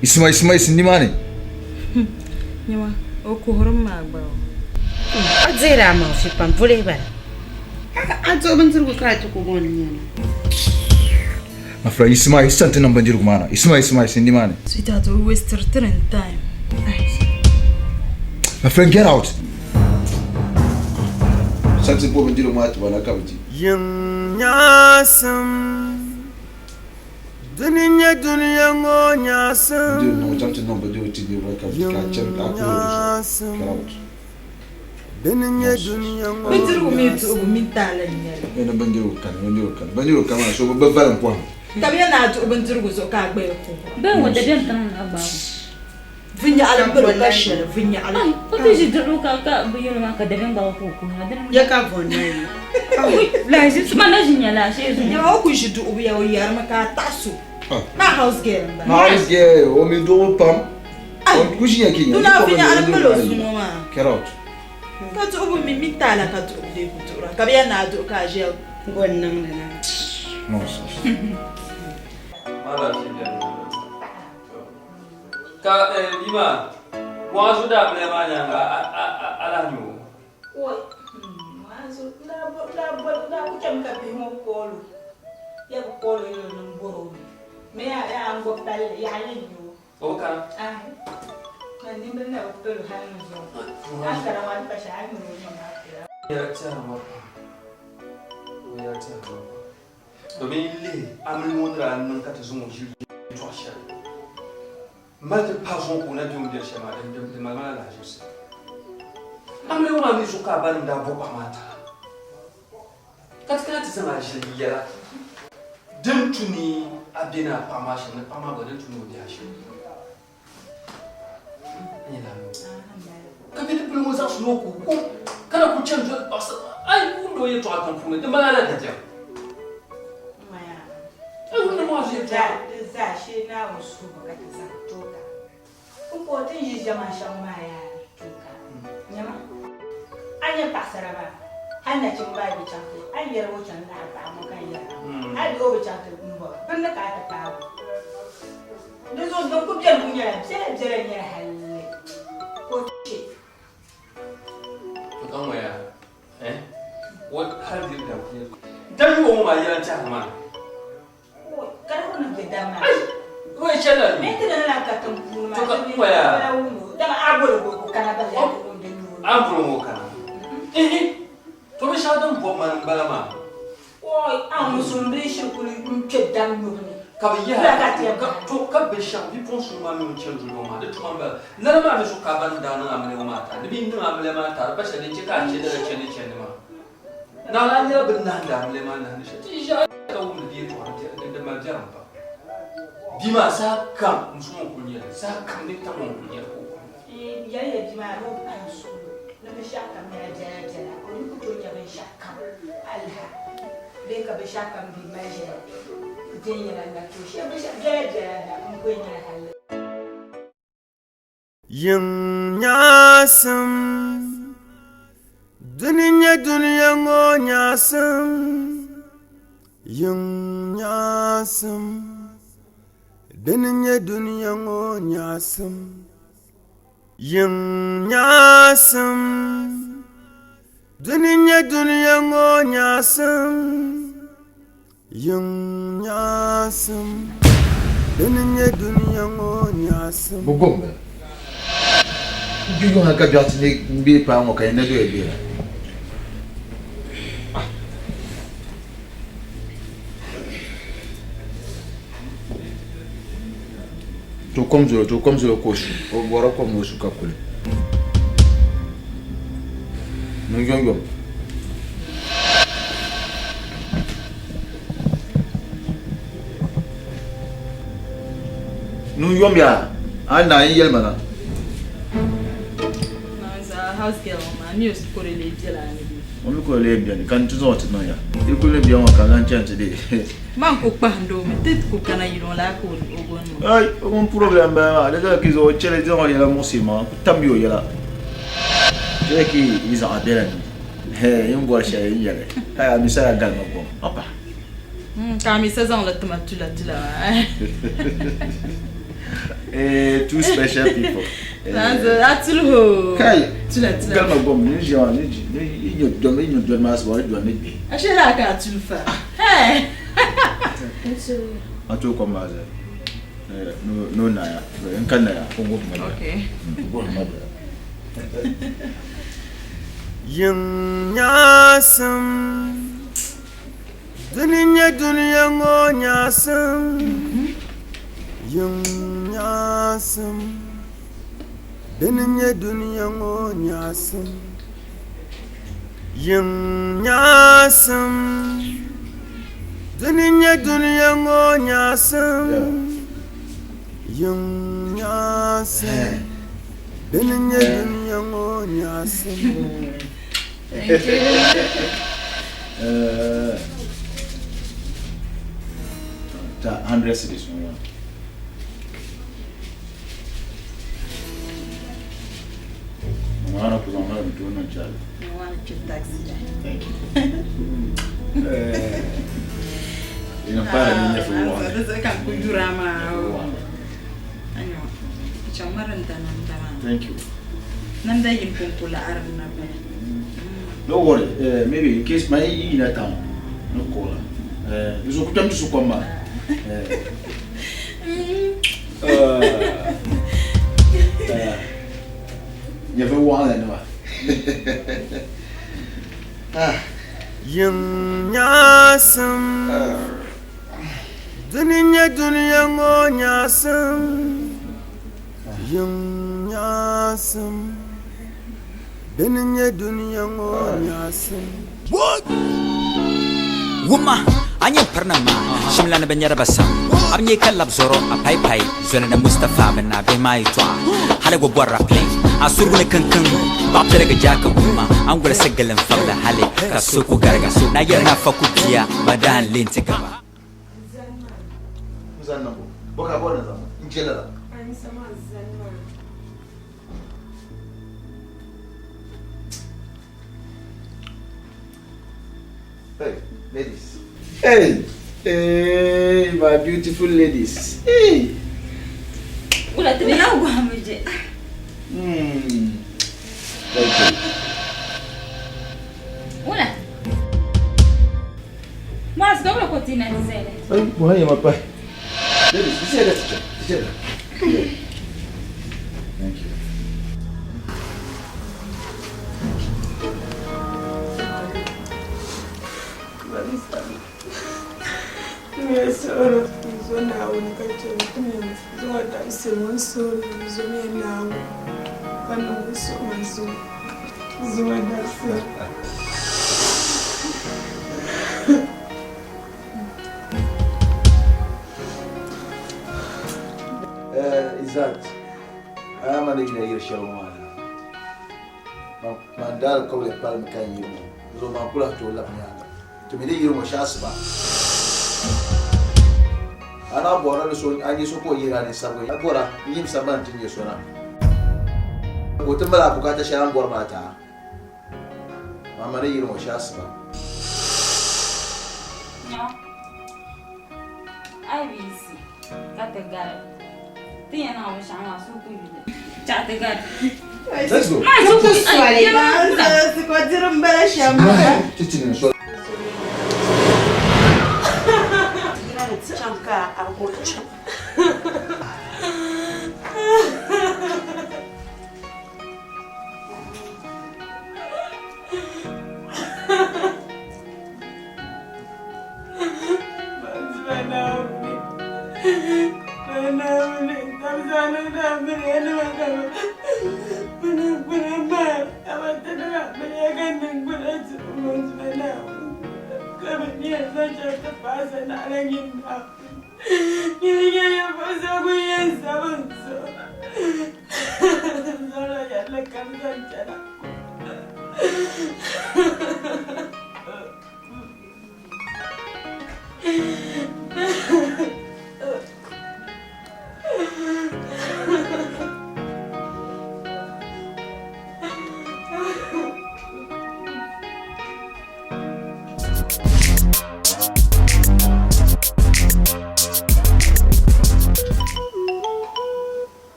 S14: isima isima isi nimaani.
S16: Nyama o kuhirimi maa gba o.
S15: A dihiri a maŋ fi pam boli bala a duɣi bindirigu ka a ti ku gɔni nyɛna.
S14: My friend isima yi chaŋ ti niŋ bindirigu maa na isima isima isi nimaani.
S16: Sweetheart o waste tiri n time.
S14: My friend get out. Chaŋ ti bo bindirigu maa tiba na ka bi di.
S7: Yiŋ nyaɣisim, dini n-nyɛ dunia ŋɔ nyaɣisim. Yiŋ nyaɣisim, dini n-nyɛ dunia ŋɔ
S16: Bindirigu mini duɣibu mini taali n-nyɛ li. Ka bɛ yɛn ni a duɣi bindirigu zuɣu ka a gbaya kuhira.
S5: Bee ŋɔ dabiɛm tiŋ ni a gbaagi o.
S16: Vinnyaɣili m-pili o ka shɛli vinnyaɣili.
S5: Ai, o ti ʒi duɣu ka ka bi yɛli maa ka dabiɛm gbaagi o ka o kuhira dini.
S15: Ya ka bɔ nayi.
S5: Lahiʒibisi maa na ʒi nyɛla ashee zuɣu.
S16: Nyama o ku ʒi duɣubu ya o yɛrimi ka a taɣi so. Ma house girl m-bala.
S14: Ma house girl, o mi duɣubu pam. O ku ʒi nya ki nya.
S16: Duna vinnyaɣili m-pili o zuŋɔ maa.
S14: Get out.
S16: Ka duɣubu mi mini taala ka duɣubu dee ku duɣira ka bɛ yɛli ni a duɣi ka a ʒiya.
S15: Bɔ n-niŋdi na.
S14: Nonsense.
S20: Ka bia maa Muazu daa bila maa nyaaŋa a lahi nya o?
S16: Oi, Muazu, n daa bo, n daa bo, n daa ku chami ka bihi ŋɔ call o. Ya bi call o yɛli o ni m bɔri o mi. Mi yaa yaa n gbubi palli yaɣili n-nyɛ o.
S20: O bi kana?
S16: Ahi. Man nimbili na bi pili o hali ni zuŋɔ. A ni kana maa di pa shɛli a ni mini o nyɛ maa pila.
S20: Yɛla tɛhiri ma pam. O yɛla tɛhiri ma pam. Domin yi lihi amili ŋɔ ni daa niŋ ka ti zaŋ o ʒili yɛtɔɣ shɛli mali ti pahi zuŋɔ ka o na be o ni beni shɛli maa, di mali ma la lahaʒibisi. Amili ŋɔ maa mi zuɣu ka a banim daa bo paɣa maa ti a, ka ti kana ti zaŋ a ʒili yɛla din tu ni a be ni a paɣa maa shɛm ni paɣa maa gba din tu ni o be a shɛm. Ka bidibbil ŋɔ zaɣisi ni o ku kum, ka na kul chani doli paɣisar maa. A yi wumdi o yɛtɔɣa tiŋ puuni, di mali a la dabiɛm. A yi wumdi Muazu yɛtɔɣa.
S16: Di zaa shee Naawuni suhibu ka ti zaŋ tooka. Pumpɔŋɔ ti ni ʒi ʒiɛman shɛŋa maa yaa tooka. Nyama, a ni nya paɣisara maa, hal nachimba yi bi chaŋ ti, a ni yɛli o chaŋ naɣiri paɣa ŋɔ ka n yɛra, hal bɛ o bi chaŋ ti m-bɔra, bɛ ni ka a ti paagi o. Di zuɣu din kuli beni kuli nyɛla biɛla biɛla n-nyɛli halli ka o chɛ.
S20: To ka ŋɔ yaa? maa yɛla n-tɛhiri maa.
S16: Ka di ni bɛ dam maa.
S20: Ai! O yɛn chɛli la
S16: Mɛ ti ni lan ka tiŋ puuni maa.
S20: To ka n waya.
S16: Bala wum o. Dama a boli o ka o kana bala yaa ti wum di nuu.
S20: A ni boli o ka o kana. Ihi! To binshɛɣu din bɔbi ma ni m-bala maa.
S16: Oi! A ŋun sumbili shiri kuli n-kpe dam nyubu ni.
S20: Ka bɛ yɛhi
S16: Wula ka ti yɛn
S20: ka
S16: bahi?
S20: to ka binshɛɣu bipuɣin so maa mi ŋun chani duli ŋɔ maa di tuma m-bala. Lala maa mi so ka a ba ni daa niŋ amiliya ŋɔ maa taai. Di bi niŋ amiliya maa taai di pa shɛli din chɛ ka a chɛ lala chandi chandi maa. Naɣila a nyɛla bɛ ni nahindi amiliya maa nahindi shɛli. Ti yi ʒe a ka wumdi di yɛltɔɣa di mali biɛrim pam. Bia maa saha kam n suŋ o kuli nyɛli, saha kam ni tam o n-kuli nyɛli ka o kuli.
S16: N yɛliya bia maa ni o pahi n suhu ni binshɛɣu kam nyɛla biɛla biɛla ka o ni ku tooi nya binshɛɣu kam alaha bee ka binshɛɣu kam bi mali ʒiɛya viɛnyɛla n-na tooi shɛli binshɛɣu biɛla biɛla la n-ku yɛn nyɛla halli.
S7: Yiŋ nyaɣisim, dini n-nyɛ dunia ŋɔ nyaɣisim. Yiŋ nyaɣisim, dini n-nyɛ dunia ŋɔ nyaɣisim. Yiŋ nyaɣisim, dini n-nyɛ dunia ŋɔ nyaɣisim. Yiŋ nyaɣisim, dini n-nyɛ dunia ŋɔ nyaɣisim.
S14: Bɛ gom bɛ kpe yuŋ ha ka biɛɣu ti ne m-be paai ŋɔ ka yi na doya bee? To kom zolo, to kom zolo ka o su, o bɔrila kom ni o su ka kuli. Niŋ yomyom. Niŋ yom yaa, a ni naai n yɛli ma na.
S5: House girl ŋɔ maa, a mi o shikuru lee bela a ni bee?
S14: O mi kuli lee beni ka n ti zaŋ o ti niŋ ya. Di kuli ni bia ŋɔ ka n lan chani ti deei.
S5: Man ku kpahindi o mi, ti ku kana yili o laa ka o goni ma.
S14: Ai, o ŋun problem bala maa, di zaa ki zaŋ o chɛli zaŋ o yɛla muɣisi ma, n ku tammi o yɛla. Chɛli ki yi zaɣa bela ni, hee, yi ni bɔri shɛli yi ni yɛli, kai a mi saya galima gom, a pahi.
S5: Ka a mi sa zaŋ li tima tula tula maa.
S14: Eh, two special people.
S5: A tuli hoo.
S14: Kai,
S5: Tula tula.
S14: Galima gom, ni ʒiya maa, ni yi nyɛ dɔn, yi nyɛ dɔn maa asiba, yi dɔn ni gbihi.
S5: A shee laa ka a tuli fa. Hey.
S14: A tooi kom maa zali. No naya, n ka naya, o guhi ma bela.
S5: Okay.
S14: Guhi ma bela.
S7: Yiŋ nyaɣisim, dini n-nyɛ dunia ŋɔ nyaɣisim. Yiŋ nyaɣisim, dini n-nyɛ dunia ŋɔ nyaɣisim. Yiŋ nyaɣisim, dini n-nyɛ dunia ŋɔ nyaɣisim. Yiŋ nyaɣisim, dini n-nyɛ dunia ŋɔ nyaɣisim.
S5: Thank you.
S14: Ta 100 cedis ŋɔ maa. Ŋɔ ku zaŋ mali n-tooi niŋ chali. Thank you. Ina para ni nyɛ fo wɔɣili.
S5: Ka ku yura maa. Chaŋ mari n da namda maa.
S14: Thank you.
S5: Namda yini konko laɣiri na bala.
S14: No worry, maybe in case my yi na town, no call. Izo kutam tu su kom maa. Nyɛ waɣinli nima.
S7: Yiŋ nyaɣisim, dini n-nyɛ dunia ŋɔ nyaɣisim. Yiŋ nyaɣisim, dini n-nyɛ dunia ŋɔ nyaɣisim.
S17: Wumma, a nyɛ pirinim maa, shimlana bi nyɛri ba sam. A bi nyɛ ka lab zɔro a pai pai zoli ni Mustapha bɛ naa bihi maa yɛtɔɣa. Hali gba bɔrila plane, a surugu ni kiŋkiŋ, paɣa pirigi jaaka wumma, a ni gulisi gili n-fabila hali ka so ku gariga. Na yɛli ni afa ku bia, ba daa n-le nti gaba.
S14: N zani niŋbu, bɔ ka a bɔri ni n zaŋ n je lala? Hey, ladies. Hey, hey, my beautiful ladies. Hey.
S5: Wula ti na gɔhimi je.
S14: Thank you.
S5: Wula. Maas ko ti na ti zali.
S14: Ai, buhan yɛma pahi. Ladies, ti chɛ ka ti chɛ. Ti chɛ ka. Thank you.
S3: Timiya suhuri n-zo Naawuni ka chɛ timiya zuŋɔ dabisili ŋɔ n-suhuri n-zomiya Naawuni ka niŋ o suhima zuŋɔ dabisili.
S14: Izzat, a yaa ma ni yina yiri shɛli ŋɔ maa na, man daali kɔbili palimi ka n yiri ŋɔ, zuɣu maa ku lahi tooi labi nyaaŋa. Ti mi ni yiri ŋɔ shee asiba. A na bɔri ni so a nya so ka o yihir a ninsabigi, a bɔra n-yim sambani nti nya so na ka o ti mali a bukaata shɛli a ni bɔri maa ti a. Mama ni yiri ŋɔ shee asiba.
S5: Nyaɣa, a yi bi yiɣisi ka ti gari, ti yɛn niŋ binshɛɣu maa suhu ku yuli. Chaɣ ti gari.
S14: Let's go.
S5: Maa suhu ku yuli.
S16: Diri m-bala shɛm maa.
S14: Ti ti niŋ soli.
S16: Yina ni ti chaŋ ka a ku chaŋ.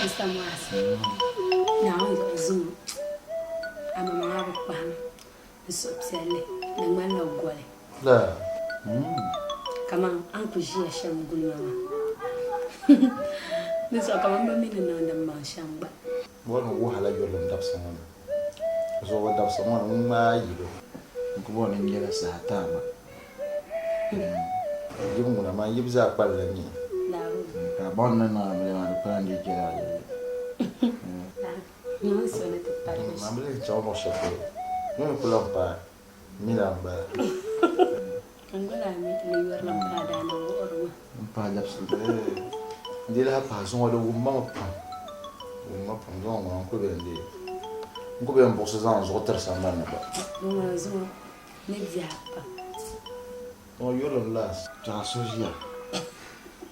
S3: Mr. Mwasi, Naawuni zuɣu zuŋɔ a maŋmaŋa bi kpahim n suhupiɛlli di ŋmanila goli. Kaman a ni kul ʒiya shɛm guli ma maa. Di zuɣu kaman m ba mi ni niŋdi m maŋ shɛm gba.
S14: Bɔri ni wahala yurilim dabisa ŋɔ ni. Zuɣu dabisa ŋɔ ni ŋun ŋmaai yilo. N ku bɔri ni n nyɛla saha taama. Yibu ŋuna maa yibu zaa kpalila nyee. Ka a baŋ ni niŋ amiliya maa di kpala n-dii chɛla a yɛlli. Amiliya n chaŋ luɣ shɛli polo ni ni ku lan paai mila m-bala. M pahi dabisili n dii lahi pahi zuŋɔ di wum ma mi pam di wum ma pam zuŋɔ ŋuna n kuli bɛ n dii n ku bɛ n buɣisi zaŋ n zuɣu tiri sambani ni gba. Zuŋɔ yurilim laas ka a so ʒiya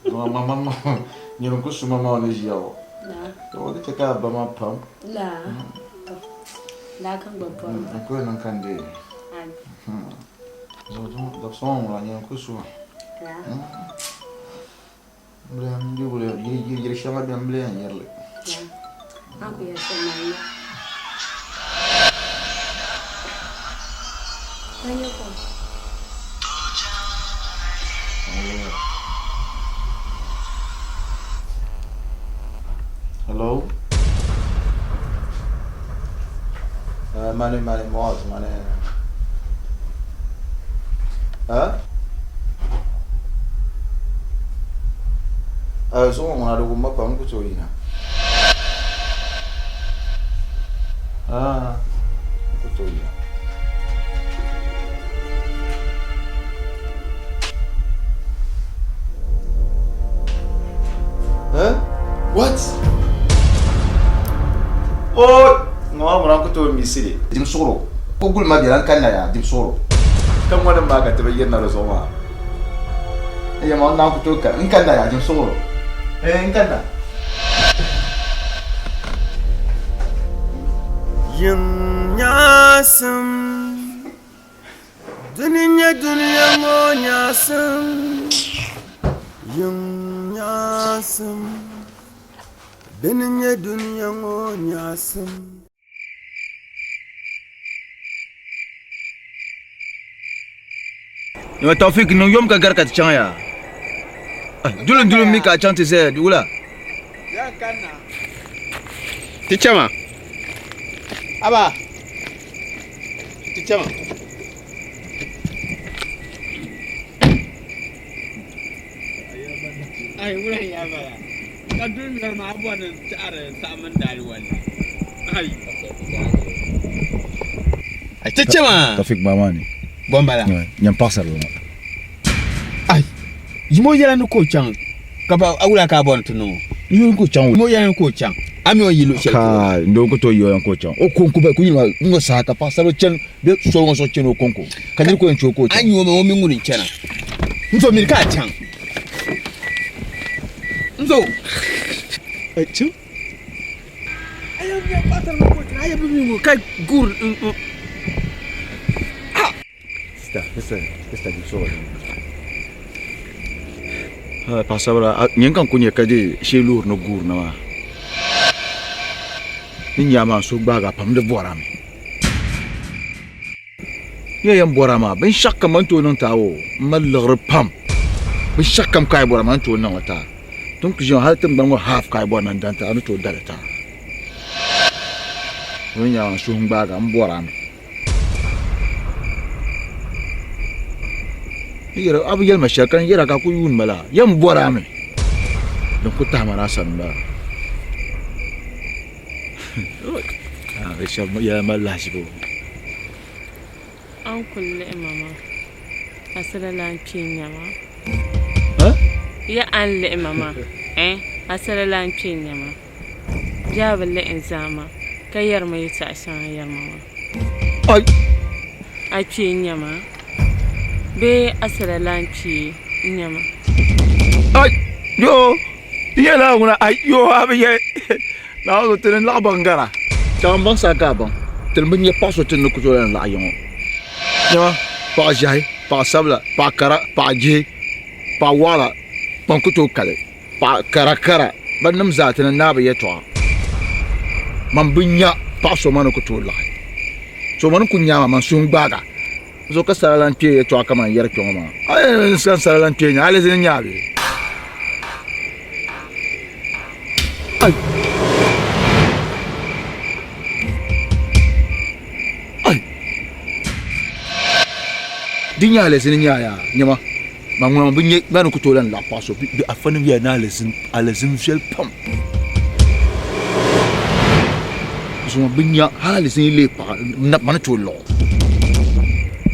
S14: zuŋɔ ma ma nyini n ku su ma maa ni ʒiya ŋɔ zuŋɔ di chɛ ka a ba ma pam n kuli niŋ ka n dee Dabisa ŋɔ ŋuna nyini n-kuli su ma. Yili shɛŋa beni m bi lee yɛn yɛri li. Hello? Mani mani Muaz mani. Ha? Zuŋɔ ŋuna di wumma pam n ku tooi yina. Ah, n ku tooi yina. Huh? What? Oh, ŋɔ ŋuna ku tooi misi li. Dim suɣuro. O guli ma biɛla n kanna yaa dim suɣuro. Ka ŋɔnim maa ka ti bi yirina di zuɣu maa. N yɛma n naan ku tooi ka n kanna yaa dim suɣuro. Eh, n kanna.
S7: Yim nyaɣisim. Dini n-nyɛ dunia ŋɔ nyaɣisim, yiŋ nyaɣisim. Dini n-nyɛ dunia ŋɔ nyaɣisim.
S14: Yɛma Taufik niŋ yom ka gari ka ti chaŋ yaa. Duli duli mi ka a chaŋ ti zaya di wula?
S8: Ti chama. Aba. Ti chama.
S1: Ai wula ya bala. Ka duli noli maa bɔri ni taɣiri saɣim mini daaliwalli. Ai.
S8: Ai ti chama.
S14: Taufik ba maa ni.
S8: Bɔmbala.
S14: Nyam paɣasarili ŋɔ.
S8: Ai. Yimo yɛla ni ka o chaŋ ka ba a wula ka a bɔri ti niŋ o.
S14: Yimo ka o chaŋ.
S8: Yimo yɛla ni ka o chaŋ. A mi o yi luɣ shɛli polo.
S14: Kai n doo ku tooi yi o yɛn ka o chaŋ. O konko bɛ ku yuli maa n ŋɔ saha ka paɣasarili chani bɛ soli ŋɔ zuɣu chani o konko ka niri ku yɛn che o ka o chaŋ.
S8: A nya o ma o mi ŋuni n-chana. N zo miri ka a chaŋ. N zo.
S14: Achi.
S8: A yɛn nyɛ paɣasarili ka o chana a yɛn bi mi ŋɔ ka guuri n.
S14: Sista, sista, sista di so. Paɣasabira, nyini ka n ku nyɛ ka di shee loori ni guuri na maa. Ni nya maa n suhu gbaagi a pam di bɔra mi. N yɛn bɔra maa binshɛɣu kam man tooi niŋ ti a o n mali liɣiri pam binshɛɣu kam ka a yi bɔra man tooi niŋli ti a tin ku ʒiya hali tingbani ŋɔ half ka a yi bɔri ni n dan ti a ni tooi dali ti a ni nya maa n suhu gbaagi a n bɔra mi. A bi yɛli ma shɛli ka n yɛra ka ku yuuni ma laa yɛn bɔri a mi din ku tahi ma na a sani m-bala bɛ shɛba yɛla mali lahiʒibu
S3: A ni kuli lihi ma maa asala lan kpe n-nya ma ya a ni lihi ma maa asala lan kpe n-nya ma Bɛ a bi lihi n zaa maa ka yɛri ma yɛtɔɣa shɛŋa yɛri ma maa.
S14: Ai!
S3: A kpee n-nyɛ ma bee a sala lan kpee n-nyɛ ma?
S14: Ai! Yoo! Di nyɛla ŋuna ai yoo a bi yɛli Naawuni zuɣu ti ni laɣi baŋ gara. Chaŋ m baŋ saha ka a baŋ ti ni bi nya paɣ so ti ni ku tooi lan laɣi ya ŋɔ. Nyama, paɣ ʒiɛhi, paɣ sabila, paɣ kara, paɣ jihi, paɣ wɔɣila, kpaŋ ku tooi kali. Paɣa kara kara ban nim zaa ti ni naai bi yɛtɔɣa man bi nya paɣa so ma ni ku tooi laɣi so ma ni ku nya ma man suhu gbaaga so ka sara lan kpee yɛtɔɣa kaman yɛri kpɛ ŋɔ maa a n san sara lan kpee nya alizini nya bee ai ai di nya alizini nya yaa nyama Man ŋuna bi nyɛ ban ni ku tooi lan laɣi paɣa so bɛ afanim yɛla ni alizin alizin viɛli pam. Zuŋɔ bi nya hali alizin yi leei paɣa ma ni tooi luɣi o.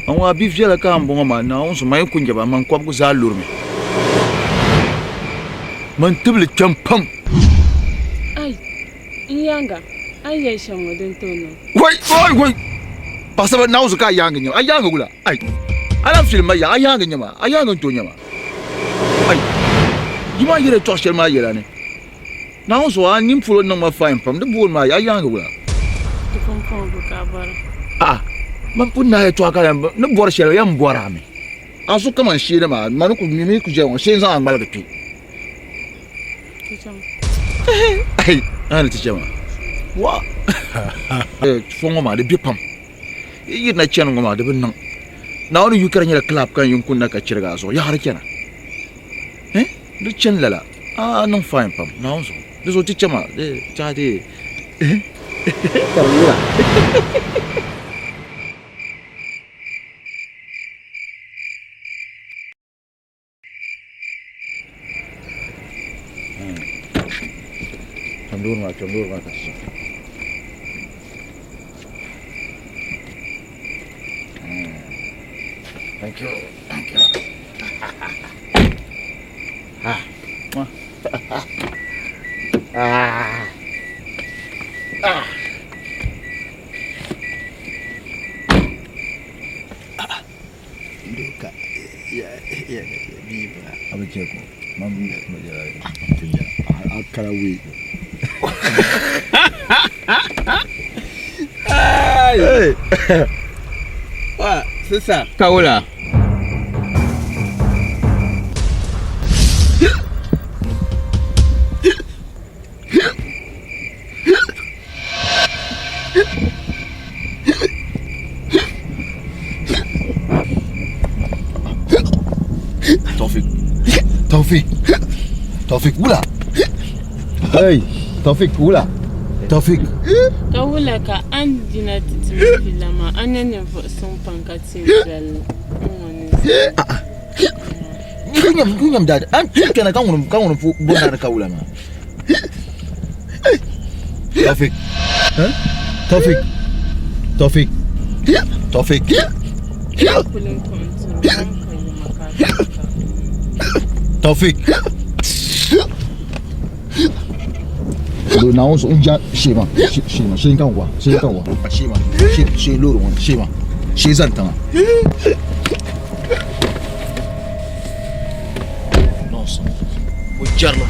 S14: Man ŋuna bi viɛla ka m bɔŋɔ maa Naawuni zuɣu man yi ku nya ba man kɔbigu zaa lurimi. Man tibili kpɛm pam.
S3: Ai, n yaaŋa, a ni yɛli shɛm ŋɔ din tooi niŋ.
S14: Wai, wai, wai! Paɣasaba Naawuni zuɣu ka a yaaŋa nyɛ ma, a yaaŋa wula? Ai, a lahi filim ma ya, a yaaŋa n-nyɛ ma, a yaaŋa n-tooi nyɛ ma. Ai, yi maa yɛla tɔɣ shɛli maa yɛla ni Naawuni zuɣu a nini polo niŋ ma fain pam, di booni maa a yaaŋa wula?
S3: Di pumpɔŋɔ bo ka a bɔra?
S14: A'a, man pun naai yɛtɔɣa ka ni bɔri shɛli yɛn bɔri a mi. A zuɣu kaman sheeni maa, ma ni ku mi ku ʒiya ŋɔ, shee n-zaŋ a ŋmaligi kpe.
S3: Ti chama.
S14: Ai, a ni ti chama. Wa! Fɔŋ ŋɔ maa di be pam. Yi yirina chani ŋɔ maa di bi niŋ. Naawuni yu ka di nyɛla club ka n kunna ka chirigi a zuɣu yaɣiri chana. Eh? Di chani lala. A niŋ fine pam Naawuni zuɣu. Di zuɣu ti chama di chahi ti eh ka di lura. Kpɛm loori maa kpɛm loori maa ka ti chaŋ. Thank you. Thank you. Ah. Ah. Ah.
S8: Duka ya ya biba.
S14: Abu ce ko man ma jira a kala wi.
S8: Hey. Wa.
S1: Sisa.
S4: Ka wula?
S14: Taufik. Taufik. Taufik wula. Hey, Taufik wula. Taufik.
S3: Ka wula ka a ni yina ti ti ma pila maa, a nya ninvuɣ suŋ pam ka ti yɛn doli ŋ-ŋɔ ni zaa.
S14: Ku nyam dad. An kena ka ŋuni ka ŋuni pu bɔri ka wula maa. Taufik. Huh? Taufik. Taufik. Taufik.
S3: Kuli n-tuɣi n-tiri o, a ni ka yuma ka a ti ka.
S14: Taufik. Do na won so nja shema shema she kan wa she kan wa shema she she loro won shema she zan tanga. Nonsense. O jarlo.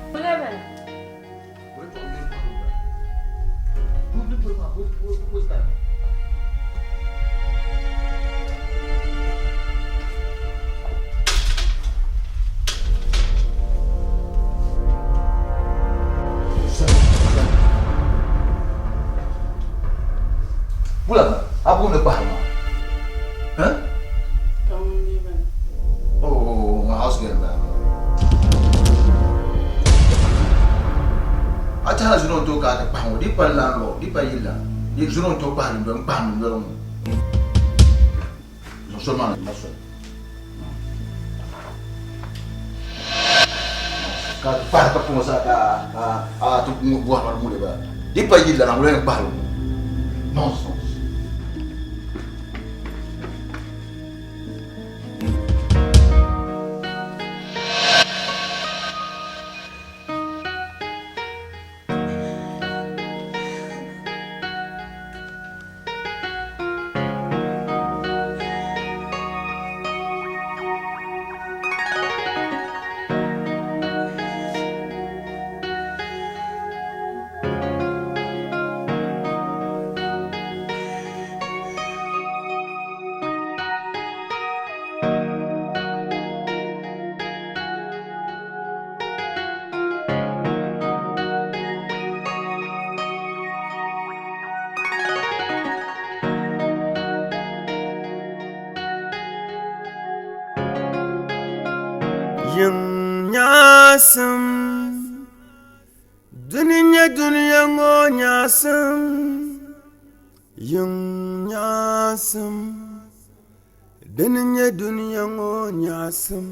S3: Wula bala?
S14: Wula a buuni kpahiri ma. Huh?
S3: Ka ŋun lee bala?
S14: Oh, my house girl bala. A tɛhila zino n-tooi ka a ti kpahi ŋɔ, di pa landlord, di pa yili la, di zino n-tooi kpahi dundoli, n-kpahi dundoli ŋɔ. Zaŋ soli maa na soli. Ka ti kpahi ka puŋɔ sa ka a ti bɔhi ma di ŋuni bala. Di pa yili la na ŋuni yɛn kpahiri ŋɔ. Nonsense.
S7: Yiŋ nyaɣisim, dini n-nyɛ dunia ŋɔ nyaɣisim. Yiŋ nyaɣisim, dini n-nyɛ dunia ŋɔ nyaɣisim.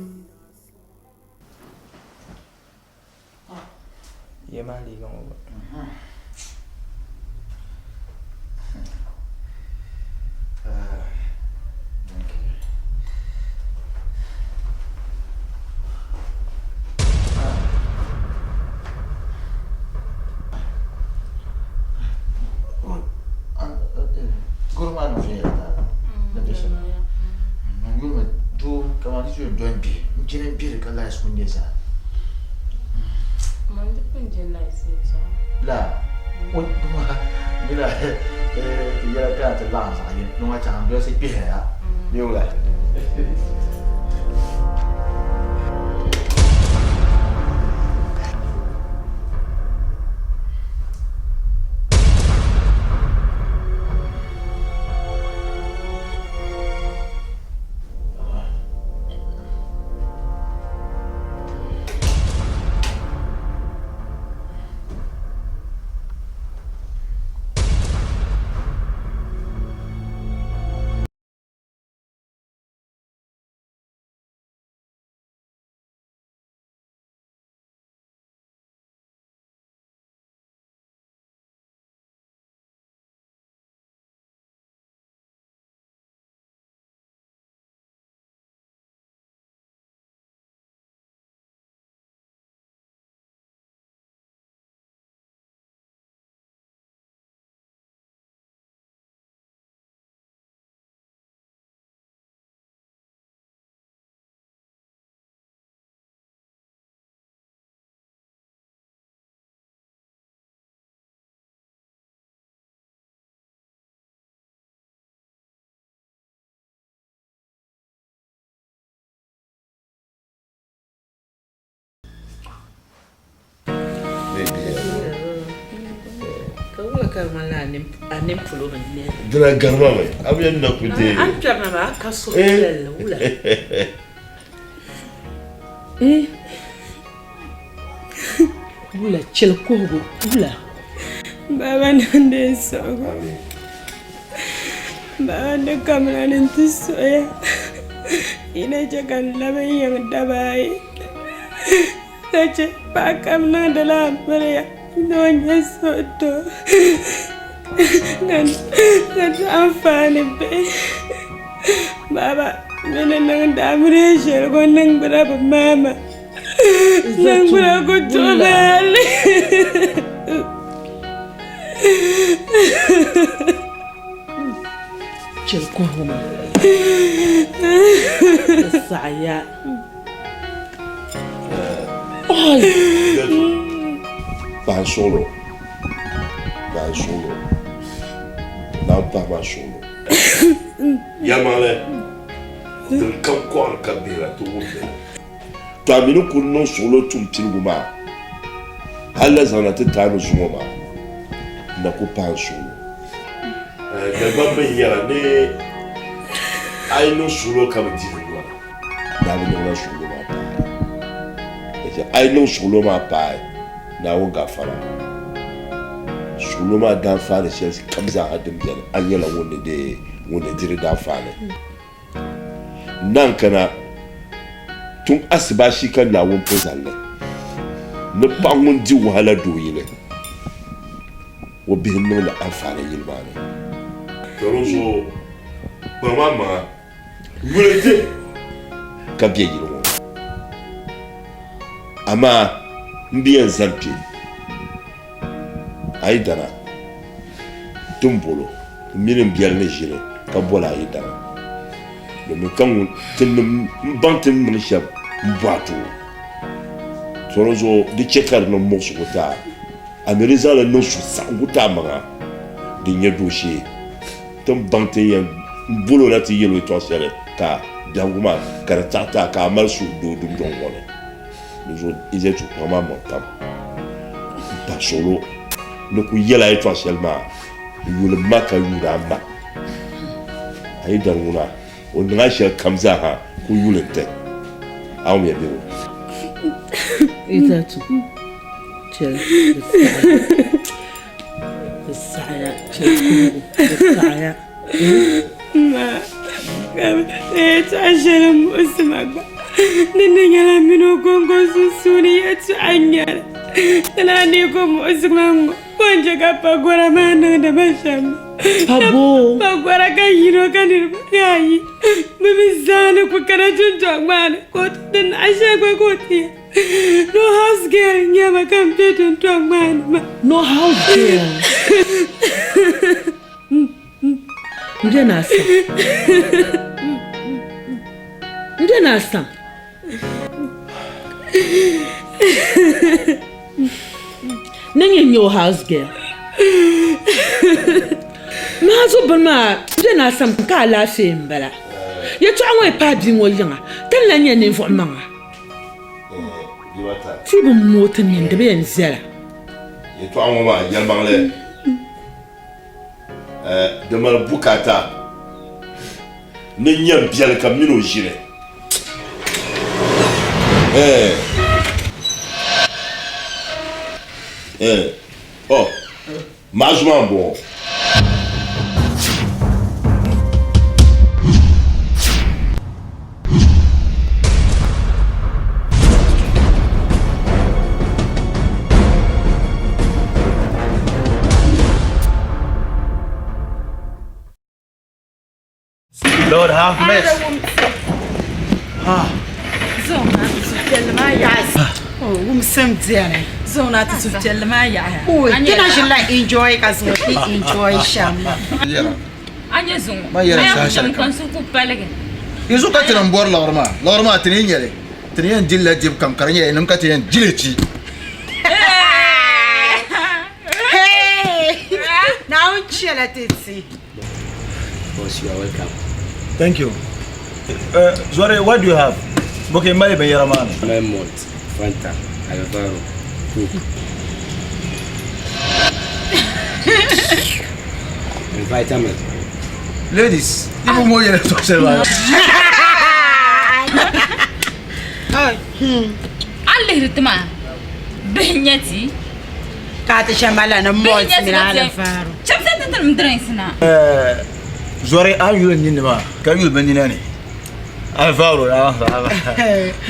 S6: Ye maa liiga ŋɔ gba.
S14: Goro maa ni viɛnyɛla ni bɛ shɛm n yuli mi doo kamani ti yɛn dɔni bihi n jɛli n biri ka lahi ku nyɛ zaa
S3: Man di pun je light yɛltɔɣa.
S14: La o yila ti yɛla kana ti laɣim zaɣ yini ni ŋɔ chaŋ n dolisi kpɛhi ya bee wula.
S2: Ka wula ka di ŋmanila a nini polo bi ne.
S12: Dina garima mi, a bi yɛn na ku deei.
S2: A ni kpɛrina maa, a ka suhupiɛlli wula. Eh. Wula chɛli kuhigu wula.
S3: Baba niŋdi n suhigu. Baba ni kamina ni n ti suhiya. Yi na chɛ ka n labi n yiŋ daba ayi. Ka chɛ paɣa kam niŋdila amiliya ni o nya suhudoo ka ti anfaani bihi. Baba bɛ ni niŋdi amiliya shɛli ŋɔ niŋgbuna bi maai ma. Niŋgbuna ku tuhi ma hali.
S2: Chɛli kuhigu maa. Di saɣiya.
S12: Paɣa suɣulo paɣa suɣulo naan paɣa maa suɣulo yɛlimaŋli din kam kɔɣiri ka bihira ti wumdi to a mi ni kuli niŋ suɣulo tum piligu maa hali la zaŋna ti taani zuŋɔ maa n na ku paai n suɣulo Dagbaŋ mi yɛra ni a yi niŋ suɣulo ka bi diri nyɔri Daa bi niŋla suɣulo maa paai. Ka chɛ a yi niŋ suɣulo maa paai, Naawuni gafara. Suɣulo maa daanfaani shɛli kam zaaha din beni, a nyɛla ŋun ni deei ŋun ni diri daanfaani. Naan kana tun asibashi ka Naawuni po zalli ni paɣ ŋun di wahala dooyili o bihi niŋdi anfaani yili maa ni. Ka di zuɣu kpaŋ amaŋa Yuli ti ka bɛ yili ŋɔ amaa m bi yɛn zani kpe a yi dana ti ni bol o m mini m biɛli ni ʒini ka boli a yi dana domin ka ŋun ti ni m baŋ ti ni niŋ shɛm m-bɔh a ti o. To di zuɣu di chɛ ka di niŋ muɣisigu ti a, a mi di zaŋli niŋ suhusaɣiŋgu ti amaŋa din nyɛ dooshee. Ti ni baŋ ti ni yɛn bol o na ti yɛl o yɛtɔɣ shɛli ka biɛhigu maa ka di taɣi ti a ka a mali suhudoo dundɔŋ ŋɔ ni. Dinzuɣu Izraɛl tuhi maa maŋ pam m-pahi suɣilo ni kul yɛl a yɛtɔɣ shɛli maa, N yuli m ma ka yuun a ma. A yi dari ŋuna, o niŋ a shɛlikam zaa ha kul yuli n-ti a ŋun yɛn be ŋɔ.
S2: Izatu, chɛli di saɣiya. Di saɣiya chɛli kuhigu di saɣiya.
S3: Ma ka yɛltɔɣa shɛli muɣisi ma gba di ni nyɛla m mini o kɔŋko sunsuuni yɛltɔɣa n-nyɛli di lahi dii ku muɣisi ma ŋ-ŋɔ ko n-chɛ ka pagɔra maa niŋdi ma shɛm maa. Pagɔra ka yino ka niriba ayi bɛ mi zaa ni ku kana dundɔŋ maa ni ka o ti di naɣ shɛli gba ka o ti ya. No house girl n-nyɛ ma ka m be dundɔŋ maa ni maa.
S2: No house girl m be na san m be na san. Ni nyɛ n-nyɛ o house girl maa zuɣu bini maa m be na san ka alaafee m-bala. Yɛltɔɣa ŋɔ yi paai bia ŋɔ yiŋa ti ni lahi nyɛ ninvuɣ maŋa. Ti bi mooi ti nini di bi yɛn viɛla.
S12: Yɛltɔɣa ŋɔ maa yɛlimaŋli di mali bukaata ni nyɛ biɛli ka mini o ʒini. Maazu maa m-bɔŋɔ.
S14: Lord have mercy.
S15: Wumsim diɛni.
S16: Zaŋ ti suhupiɛlli maa yaɣaya.
S15: Ti na ʒinila enjoy ka zuŋɔ ti enjoy shɛm.
S5: A nyɛ zuŋɔ.
S14: Ma yɛra saha shɛli
S5: kam. Ka n suhu ku paligi.
S14: Yanzu ka ti ni bɔri liɣiri maa, liɣiri maa ti ni nyɛli, ti ni yɛn dili la dibu kam ka di nyɛla nim ka ti yɛn dili ti.
S15: Naawuni chɛla ti ti.
S11: Boss, you are welcome.
S14: Thank you. Zori, what do you have? Okay, mali binyɛra maa ni.
S11: Mali malt, Fanta, Alvaro, Coke. Vitamin.
S14: Ladies, yi bi ŋɔ yɛla tɔɣ shɛli maa.
S5: A lihiri ti maa, bihi n-nyɛ ti.
S15: Ka a ti shɛm a la ni malt mini alifaaro.
S5: Chɛmsi ti tinim drinks na.
S14: Zɔri a yuli n ninni maa ka yuli bɛ nina ni. Alvaro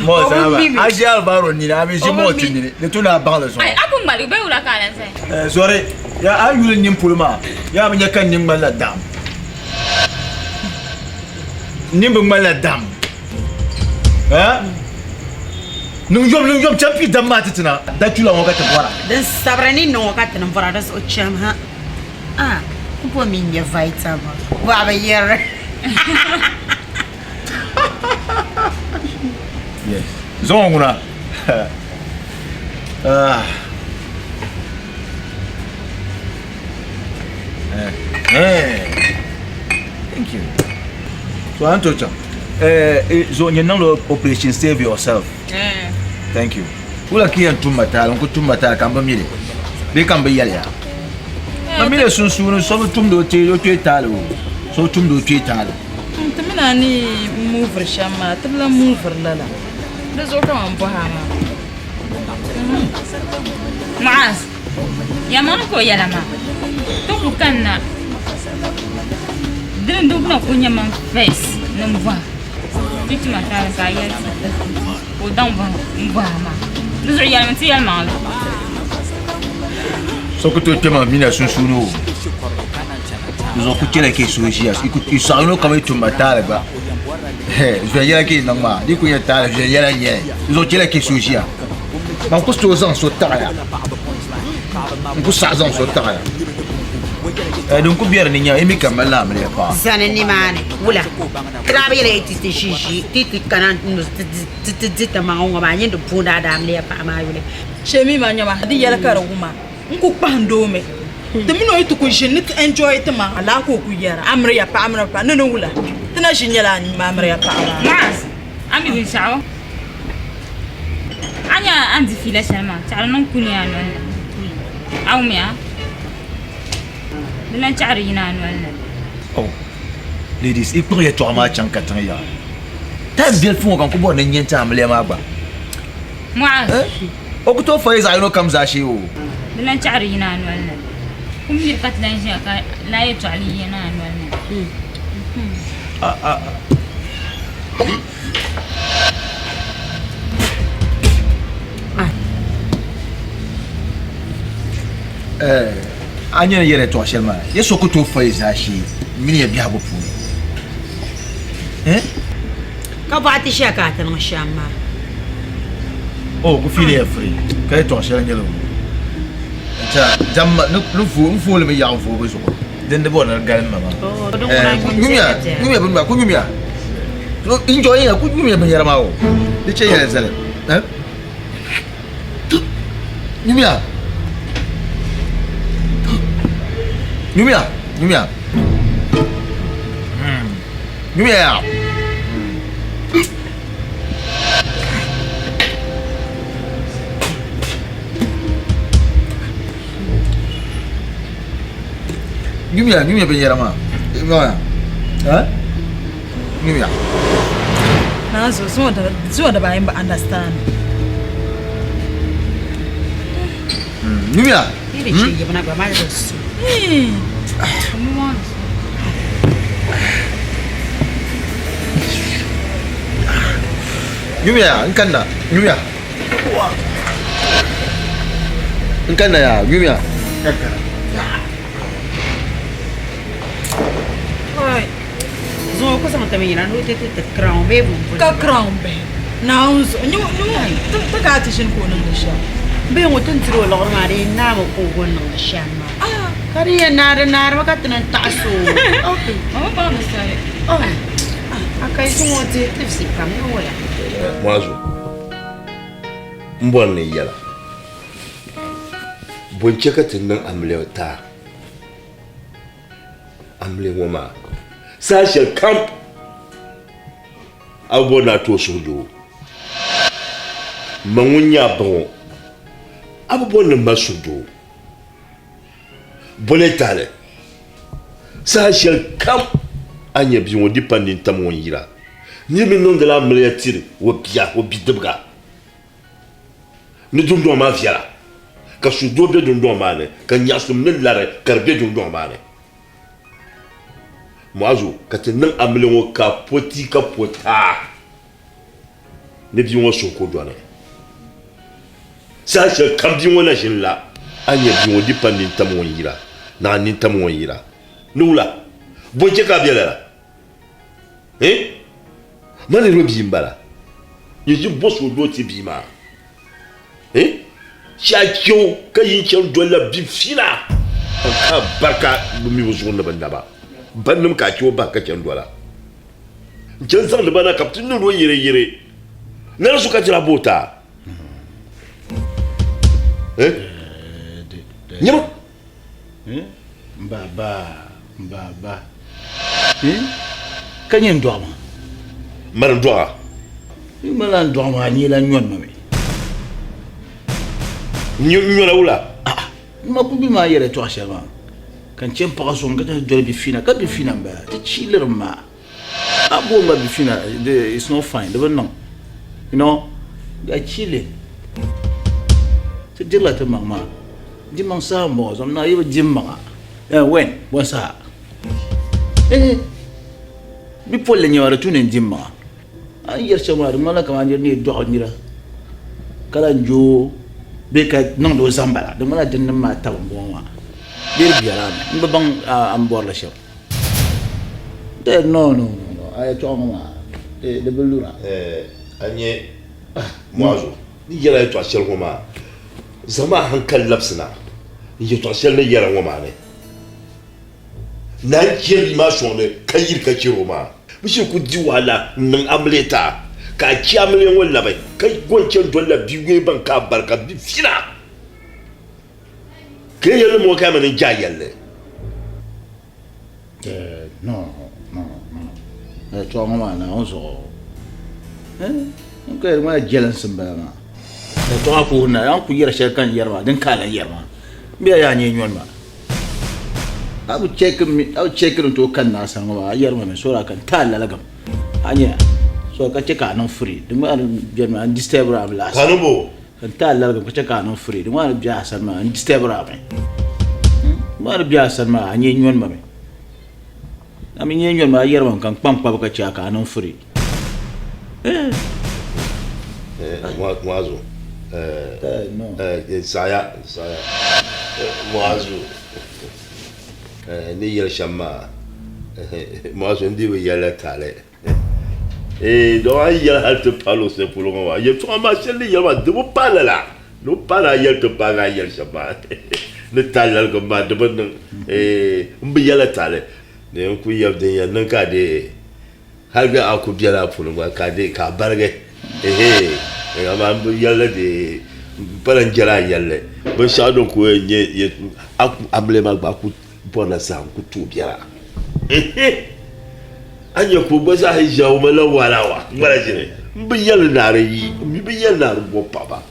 S14: malt a ʒi Alvaro nini a bi ʒi malt nini di tu ni a baŋ li zuɣu.
S5: Ai a ku ŋmaligi bee wula ka a lan zaya?
S14: Zɔri yaa a yuli n nini polo maa yaa bi nya ka n nini ŋmanila dam. N nini bi ŋmanila dam. Niŋ yom niŋ yom cham pii dam maa ti ti na da chula ŋɔ ka ti bɔra.
S15: Din sabiri ni niŋ ŋɔ ka ti ni bɔra di zuɣu cham ha. Ah, ku bo mi nyɛ vitamin. Bɔɣa bi yɛri.
S14: Yes. Zaŋ ŋuna. Ah. Eh. Eh. Thank you. So an to chaŋ. Eh, eh, zo nyɛ niŋ operation save yourself. Eh. Thank you. Wula ka yɛn tum ma taali n ku tum ma taali ka n bi mi li bee ka n bi yɛli ya ma mi li sunsuuni so bi tumdi o kpee taali o so bi tumdi o kpee taali.
S16: Ti mini a ni muuviri shɛm maa ti bi lahi muuviri lala di zuɣu ka man bɔhi a maa.
S5: Muaz, yɛlimaŋli ka o yɛla maa ti ku kanna dini di na ku nyɛ man first ni m bɔhi ti tuma taali ka a yɛli ti ka o daŋ m-bɔhi a maa. Di zuɣu yɛlimi ti yɛlimaŋli.
S14: So ku tooi kpe ma mina sunsuuni o di zuɣu ku chɛla ka yi suhu ʒiya yi saɣi yino kam yi tum ma taali gba viɛnyɛla ka yi niŋ maa di ku nyɛ taali viɛnyɛla n nyɛli di zuɣu chɛla ka yi suhu ʒiya man ku tooi zaŋ so taɣaya n ku saɣi zaŋ so taɣaya din ku bɛ di ni nyɛ yi mi ka mali amiliya paɣa
S15: zani nimaani wula ti daa bi yɛla ti ti ʒi ʒi ti ti kana ti ti di ti maŋa ŋɔ maa nyini di booni a daa amiliya paɣa maa yuli
S16: Shee mi maa nyɛma di yɛli ka di wuma n ku kpahindi o mi ti mini o yi ti ku ʒini ni ti enjoy ti maŋa laa ka o ku yɛra amiriya paɣa amiriya paɣa ni ni wula ti na ʒi nyɛla amiriya paɣa maa.
S5: Muaz, a mi binshɛɣu a nya a ni di fiila shɛli maa chaɣiri niŋ kuni a noli ni a wumiya di lan chaɣiri yina a noli ni.
S14: Oh, ladies, i kpuɣi yɛtɔɣa maa chaŋ katiŋ yaha. Time biɛlifu ŋɔ ka n ku bɔri ni n nya n-ti amiliya maa gba.
S5: Muaz.
S14: O ku tooi fa yi zaɣ yino kam zaashee o.
S5: Di lan chaɣiri yina a noli ni. Kum miri ka ti lan ʒiya ka laa yɛtɔɣili yina a noli ni.
S14: A nya ni yɛri yɛtɔɣ shɛli maa, ya so ku tooi fa yi zaashee mini ya biɛhigu puuni.
S15: Ka bɔɣa ti shɛli ka a ti niŋ shɛm maa.
S14: O ku fiili ya free ka yɛtɔɣ shɛli nyɛla o nta damma ni n fooli mi yaɣi voobu zuɣu din di bɔri ni di galim ma maa. Nyumiya nyumiya bini maa ku nyumiya enjoy ya ku nyumiya binyɛra maa o di chɛ yɛli zali nyumiya nyumiya nyumiya. Nyumiya yaa. Nyumiya nyumiya binyɛra maa. Nyumiya. Ha? Nyumiya.
S16: Nazo zuwa da bayan ba understand.
S14: Nyumiya.
S15: Iri ce yibina gba maa di su.
S14: Nyumiya n kanna nyumiya. N kanna yaa nyumiya.
S15: Zuŋɔ ku zaŋ ti mi yina ni o ti ti ti crown bee bumbuli.
S16: Ka crown bihi Naawuni zuɣu nyu nyu ti ti ka a ti ʒini ka o niŋdi shɛm.
S15: Bee ŋɔ ti ni tiri o liɣiri maa di yɛn naami ka o go niŋdi shɛm maa. Ka di yɛn naai di naarimi ka ti niŋ taɣisi o.
S5: Mama baŋ di soli.
S15: A ka yi zuŋɔ dihi tibisi pam ni wula.
S12: Muazu, m bɔri ni n yɛla, bɔ n-chɛ ka ti niŋ amiliya taa? Amiliya ŋɔ maa saha shɛli kam a bi bɔri ni a tooi suhudoo. Ma ŋun nyɛ a ba ŋɔ, a bi bɔri ni m mali suhudoo. Boli tahili. Saha shɛli kam a ni nya bia ŋɔ di pa nintam ŋun yira. Nir mi niŋdila amiliya tiri o bia, o bidibga ni dundɔŋ maa viɛla, ka suhudoo be dundɔŋ maa ni, ka nyaɣisim ni lari ka di be dundɔŋ maa ni. Muazu, ka ti niŋ amiliya ŋɔ ka po ti ka po taa ni bia ŋɔ suhu ku dɔni. Saha shɛli kam bia ŋɔ na ʒini la, a ni nya bia ŋɔ di pa nintam ŋun yira, naɣ nintam ŋun yira. Ni wula? Bɔ n-chɛ ka a be lala? Eh? Ma niriba bia m-bala. Nyin ʒi bɔ suhudoo ti bia maa. Eh? Chɛ a chɛ o ka yi n-chani dolila bi fina ban ka barika bɛ mi bɛ zuɣu ni bɛ naba. Bannim ka a chɛ o bahi ka chani dola. N-chani zaŋdi ba na ka bɛ ti niŋdi o yɛreyɛre. Lala zuɣu ka ti daa bo o ti a. Eh? Nyama.
S14: Baba, baba. Ka nyɛ n dɔɣi ma.
S12: Mani n dɔɣa.
S14: N ma la n dɔɣi ma, a nyɛ la nyɔni ma mi.
S12: Nyɔna wula?
S14: N ma ku bi maa yɛla tɔɣa shɛli maa ka n chɛ n paɣa sɔŋ ka chɛ doli bifina ka bifina n bala ti chiilirim maa a bo ma bifina it's not fine di bi niŋ you know they are chilling ti dirila ti maŋ maa di maŋ saha n bɔŋɔ zom naa yi bi di maŋa eh, when bɔn saha eh, bi polli nyɛma di tu ni n di maŋa A ni yɛri shɛm maa di ŋmanila kamani nir ni yi dɔɣi nira ka lan je o bee ka niŋdi o zambala. Di ŋmanila dinnim maa taba m-bɔŋɔ maa. Bee di biɛla mi? M bi baŋ a ni bɔri li shɛm. No, no, no, no, a yɛtɔɣa ŋɔ maa di bi lura.
S12: A nya Muazu ni yɛri a yɛtɔɣ shɛli ŋɔ maa, zaŋm a haŋkali labisina n yɛtɔɣ shɛli ni yɛra ŋɔ maa ni. Naa n-chɛri bia maa sɔŋdi ka yiri ka chɛri o maa. Bɛ shiri ku di wahala n-niŋ amiliya ti a, ka a chɛ amiliya ŋɔ labi ka gɔn chani dolila bia yoya ban ka a barika bi fina. Ka yi yɛli ni mɔɔ ka a mani n-je a yɛlli.
S14: No, no, no. Yɛtɔɣa ŋɔ maa Naawuni zuɣu. N ka yɛli ŋɔ jɛlinsi m-bala maa. Yɛtɔɣa ku wuhi na, a ni ku yɛri shɛli ka n yɛri maa, din ka a lan yɛri maa. M bia yaa nyɛ nyɔni maa. A bi chɛki ni tooi kani naa sani ŋɔ maa, a yɛri ma mi sɔra ka n ti a laligim. A nya so ka chɛ ka a niŋ free di ŋmaa ni beni maa n disturb a mi last.
S12: Kani bo?
S14: Ka n ti a laligim ka chɛ ka a niŋ free di ŋmaa ni be a sani maa n disturb a mi. Di ŋmaa ni be a sani maa a nyɛ nyɔni ma mi. A mi nyɛ nyɔni ma a yɛri ma mi ka n kpaŋ kpabi ka chɛ a ka a niŋ free.
S12: Muazu saɣaya saɣaya Muazu ni yɛli shɛm maa Muazu n dii bi yɛlila taali dama a yi yɛli hali ti paai luɣu shɛli polo ŋɔ maa yɛltɔɣa maa shɛli ni yɛli maa di bi paai lala di bi paai ni a yɛli ti paai ni a yɛli shɛm maa ni taali laligim maa di bi niŋ n bi yɛlila taali ni n ku yɛli din yɛn niŋ ka a deei Hali bɛ a ku bela a puuni gba ka di ka a barigi ehee amaa m bi yɛlli di pala n jɛla a yɛlli binshɛɣu din ku yɛn nyɛ a ku amiliya maa gba a ku bɔrila zahim ku tooi biɛla ehe a nya ka o gba zaa yi ʒiya o malila waalawa ŋmala ʒini m bi yɛlli ni a di yi m mi bi yɛlli ni a di bɔbi paɣaba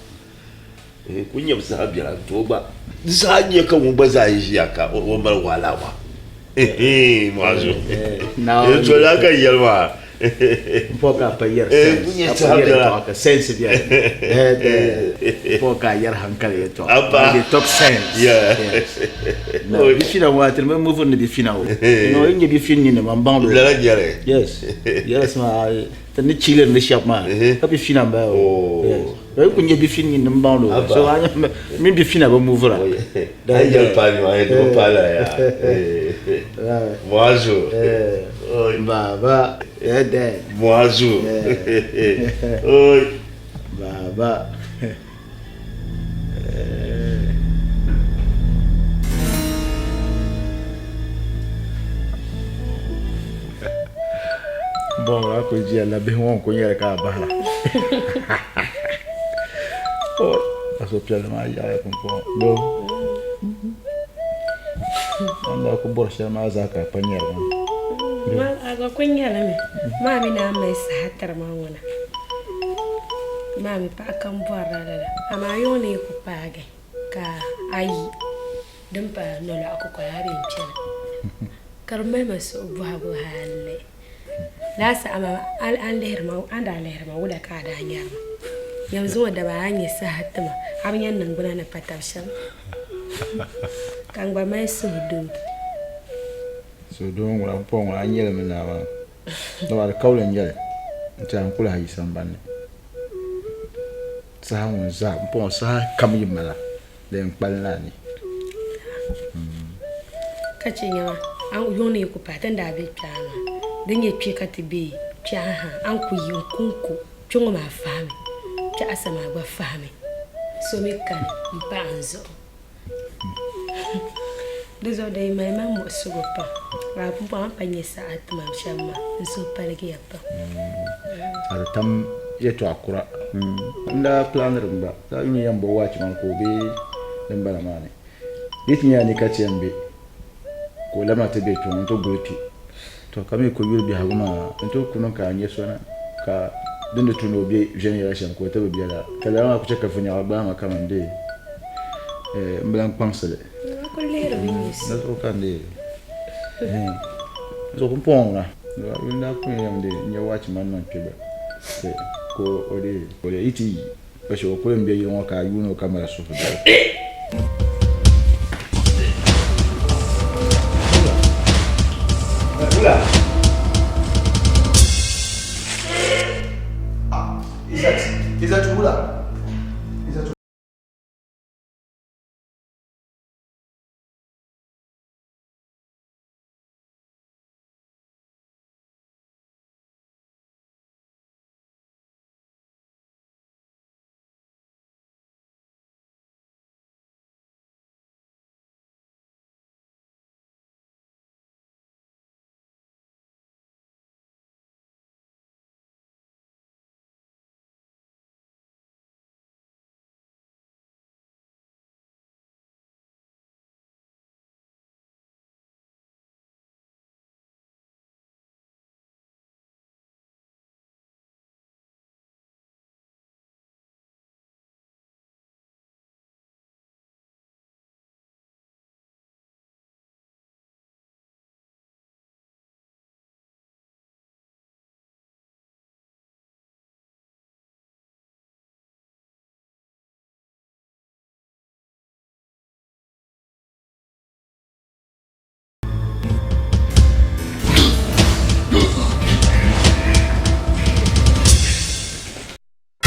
S12: ku nyɛ bi saha biɛla n tooi gba di saha nyɛ ka ŋun gba zaa yi ʒiya ka o mali waalawa Muazu tola ka yɛli maa
S14: po ka pa yɛri sense a pa yɛri tɔɣa ka sense biɛni po ka yɛri hankali yɛltɔɣa they talk sense yes no bifina ŋɔ ti mi move ni bifina o you know n nyɛ bifin ni man baŋ do
S12: lala nyɛli
S14: yes yes ma ti ni chili ni shɛba maa ka bifina n bala o yes Bɛ ku nyɛ bifin nyin nim baŋ lo so a mini bifina bi muvira.
S12: Ai yɛli paai ni maa di bi paai la ya. Muazu.
S14: Baba.
S12: Muazu.
S14: Baba. Bon, a ku jɛlila bihi ŋɔ n-ku nyɛli ka a bahira. A suhupiɛlli maa yaɣiya pumpɔŋɔ. Doo, a ni daa ku bɔri shɛli maa zaa ka a pa nyari maa.
S10: A gba ku nyɛli mi. Maa mi naan mali saha tiri ma ŋuna. Maa mi paɣa kam bɔrila lala. Amaa yuŋ ni yi ku paagi ka a yi din pa nolɔɣu kukoli a bee n-kpɛna. Ka di mali ma suhu bɔhigu hali. Laa saha maa a ni lihiri ma, a ni daa lihiri ma wula ka a daa nyari ma? Nyam zuŋɔ daba a ni nya saha ti ma, a bi nya n niŋgbuna ni pa tab shɛm. Ka n gba mali suhudoo.
S14: Suhudoo ŋuna pumpɔŋɔ ŋuna a nyɛli mi naa maa. Dama alikauli n-nyɛ li nti a ni kuli ha yi sambani ni. Saha ŋun zaa pumpɔŋɔ saha kam yi mala di yɛn kpalinla a ni.
S10: Ka chɛ nyama, a yuŋ ni yi ku pahi, ti ni daa be kpɛha maa, di nyɛ kpe ka ti be kpɛha ha, a ni ku yi n-ku n-ko kpe ŋɔ maa fahimi, kpɛɣisa maa gba fahimi, so mi kani m-pahi n zuɣu. Di zuɣu di yi mali ma muɣisigu pam, amaa pumpɔŋɔ a ni pa nya saha ti ma shɛm maa, n suhu paligiya pam.
S14: A di tam yɛtɔɣ kura. N daa pilaaniri mi gba, daa yuun yɛn bo waachi maa ka o be din bala maa ni. Di ti nyɛla ni ka ti yɛn be, ka o labina ti be kpe ŋɔ n-ti guli kpe. Tɔ ka mi kuli yuli biɛhigu maa n-ti ku niŋ ka a nya so na, ka din di tu ni o be viɛnyɛla shɛm ka o ti bi be la. Ka lala maa ku chɛ ka vunyɛɣu gbaai ma kaman dee m bi lan kpaŋsi li.
S10: A kuli lihiri bi nya so.
S14: Di zuɣu ka n dee di zuɣu pumpɔŋɔ ŋuna. N daa kuli yɛm dee n nya waachi man niŋ kpe gba ka o dee yi ti yi ka shɛ o kuli m-be yili ŋɔ ka a yuuni o ka mali suhudoo.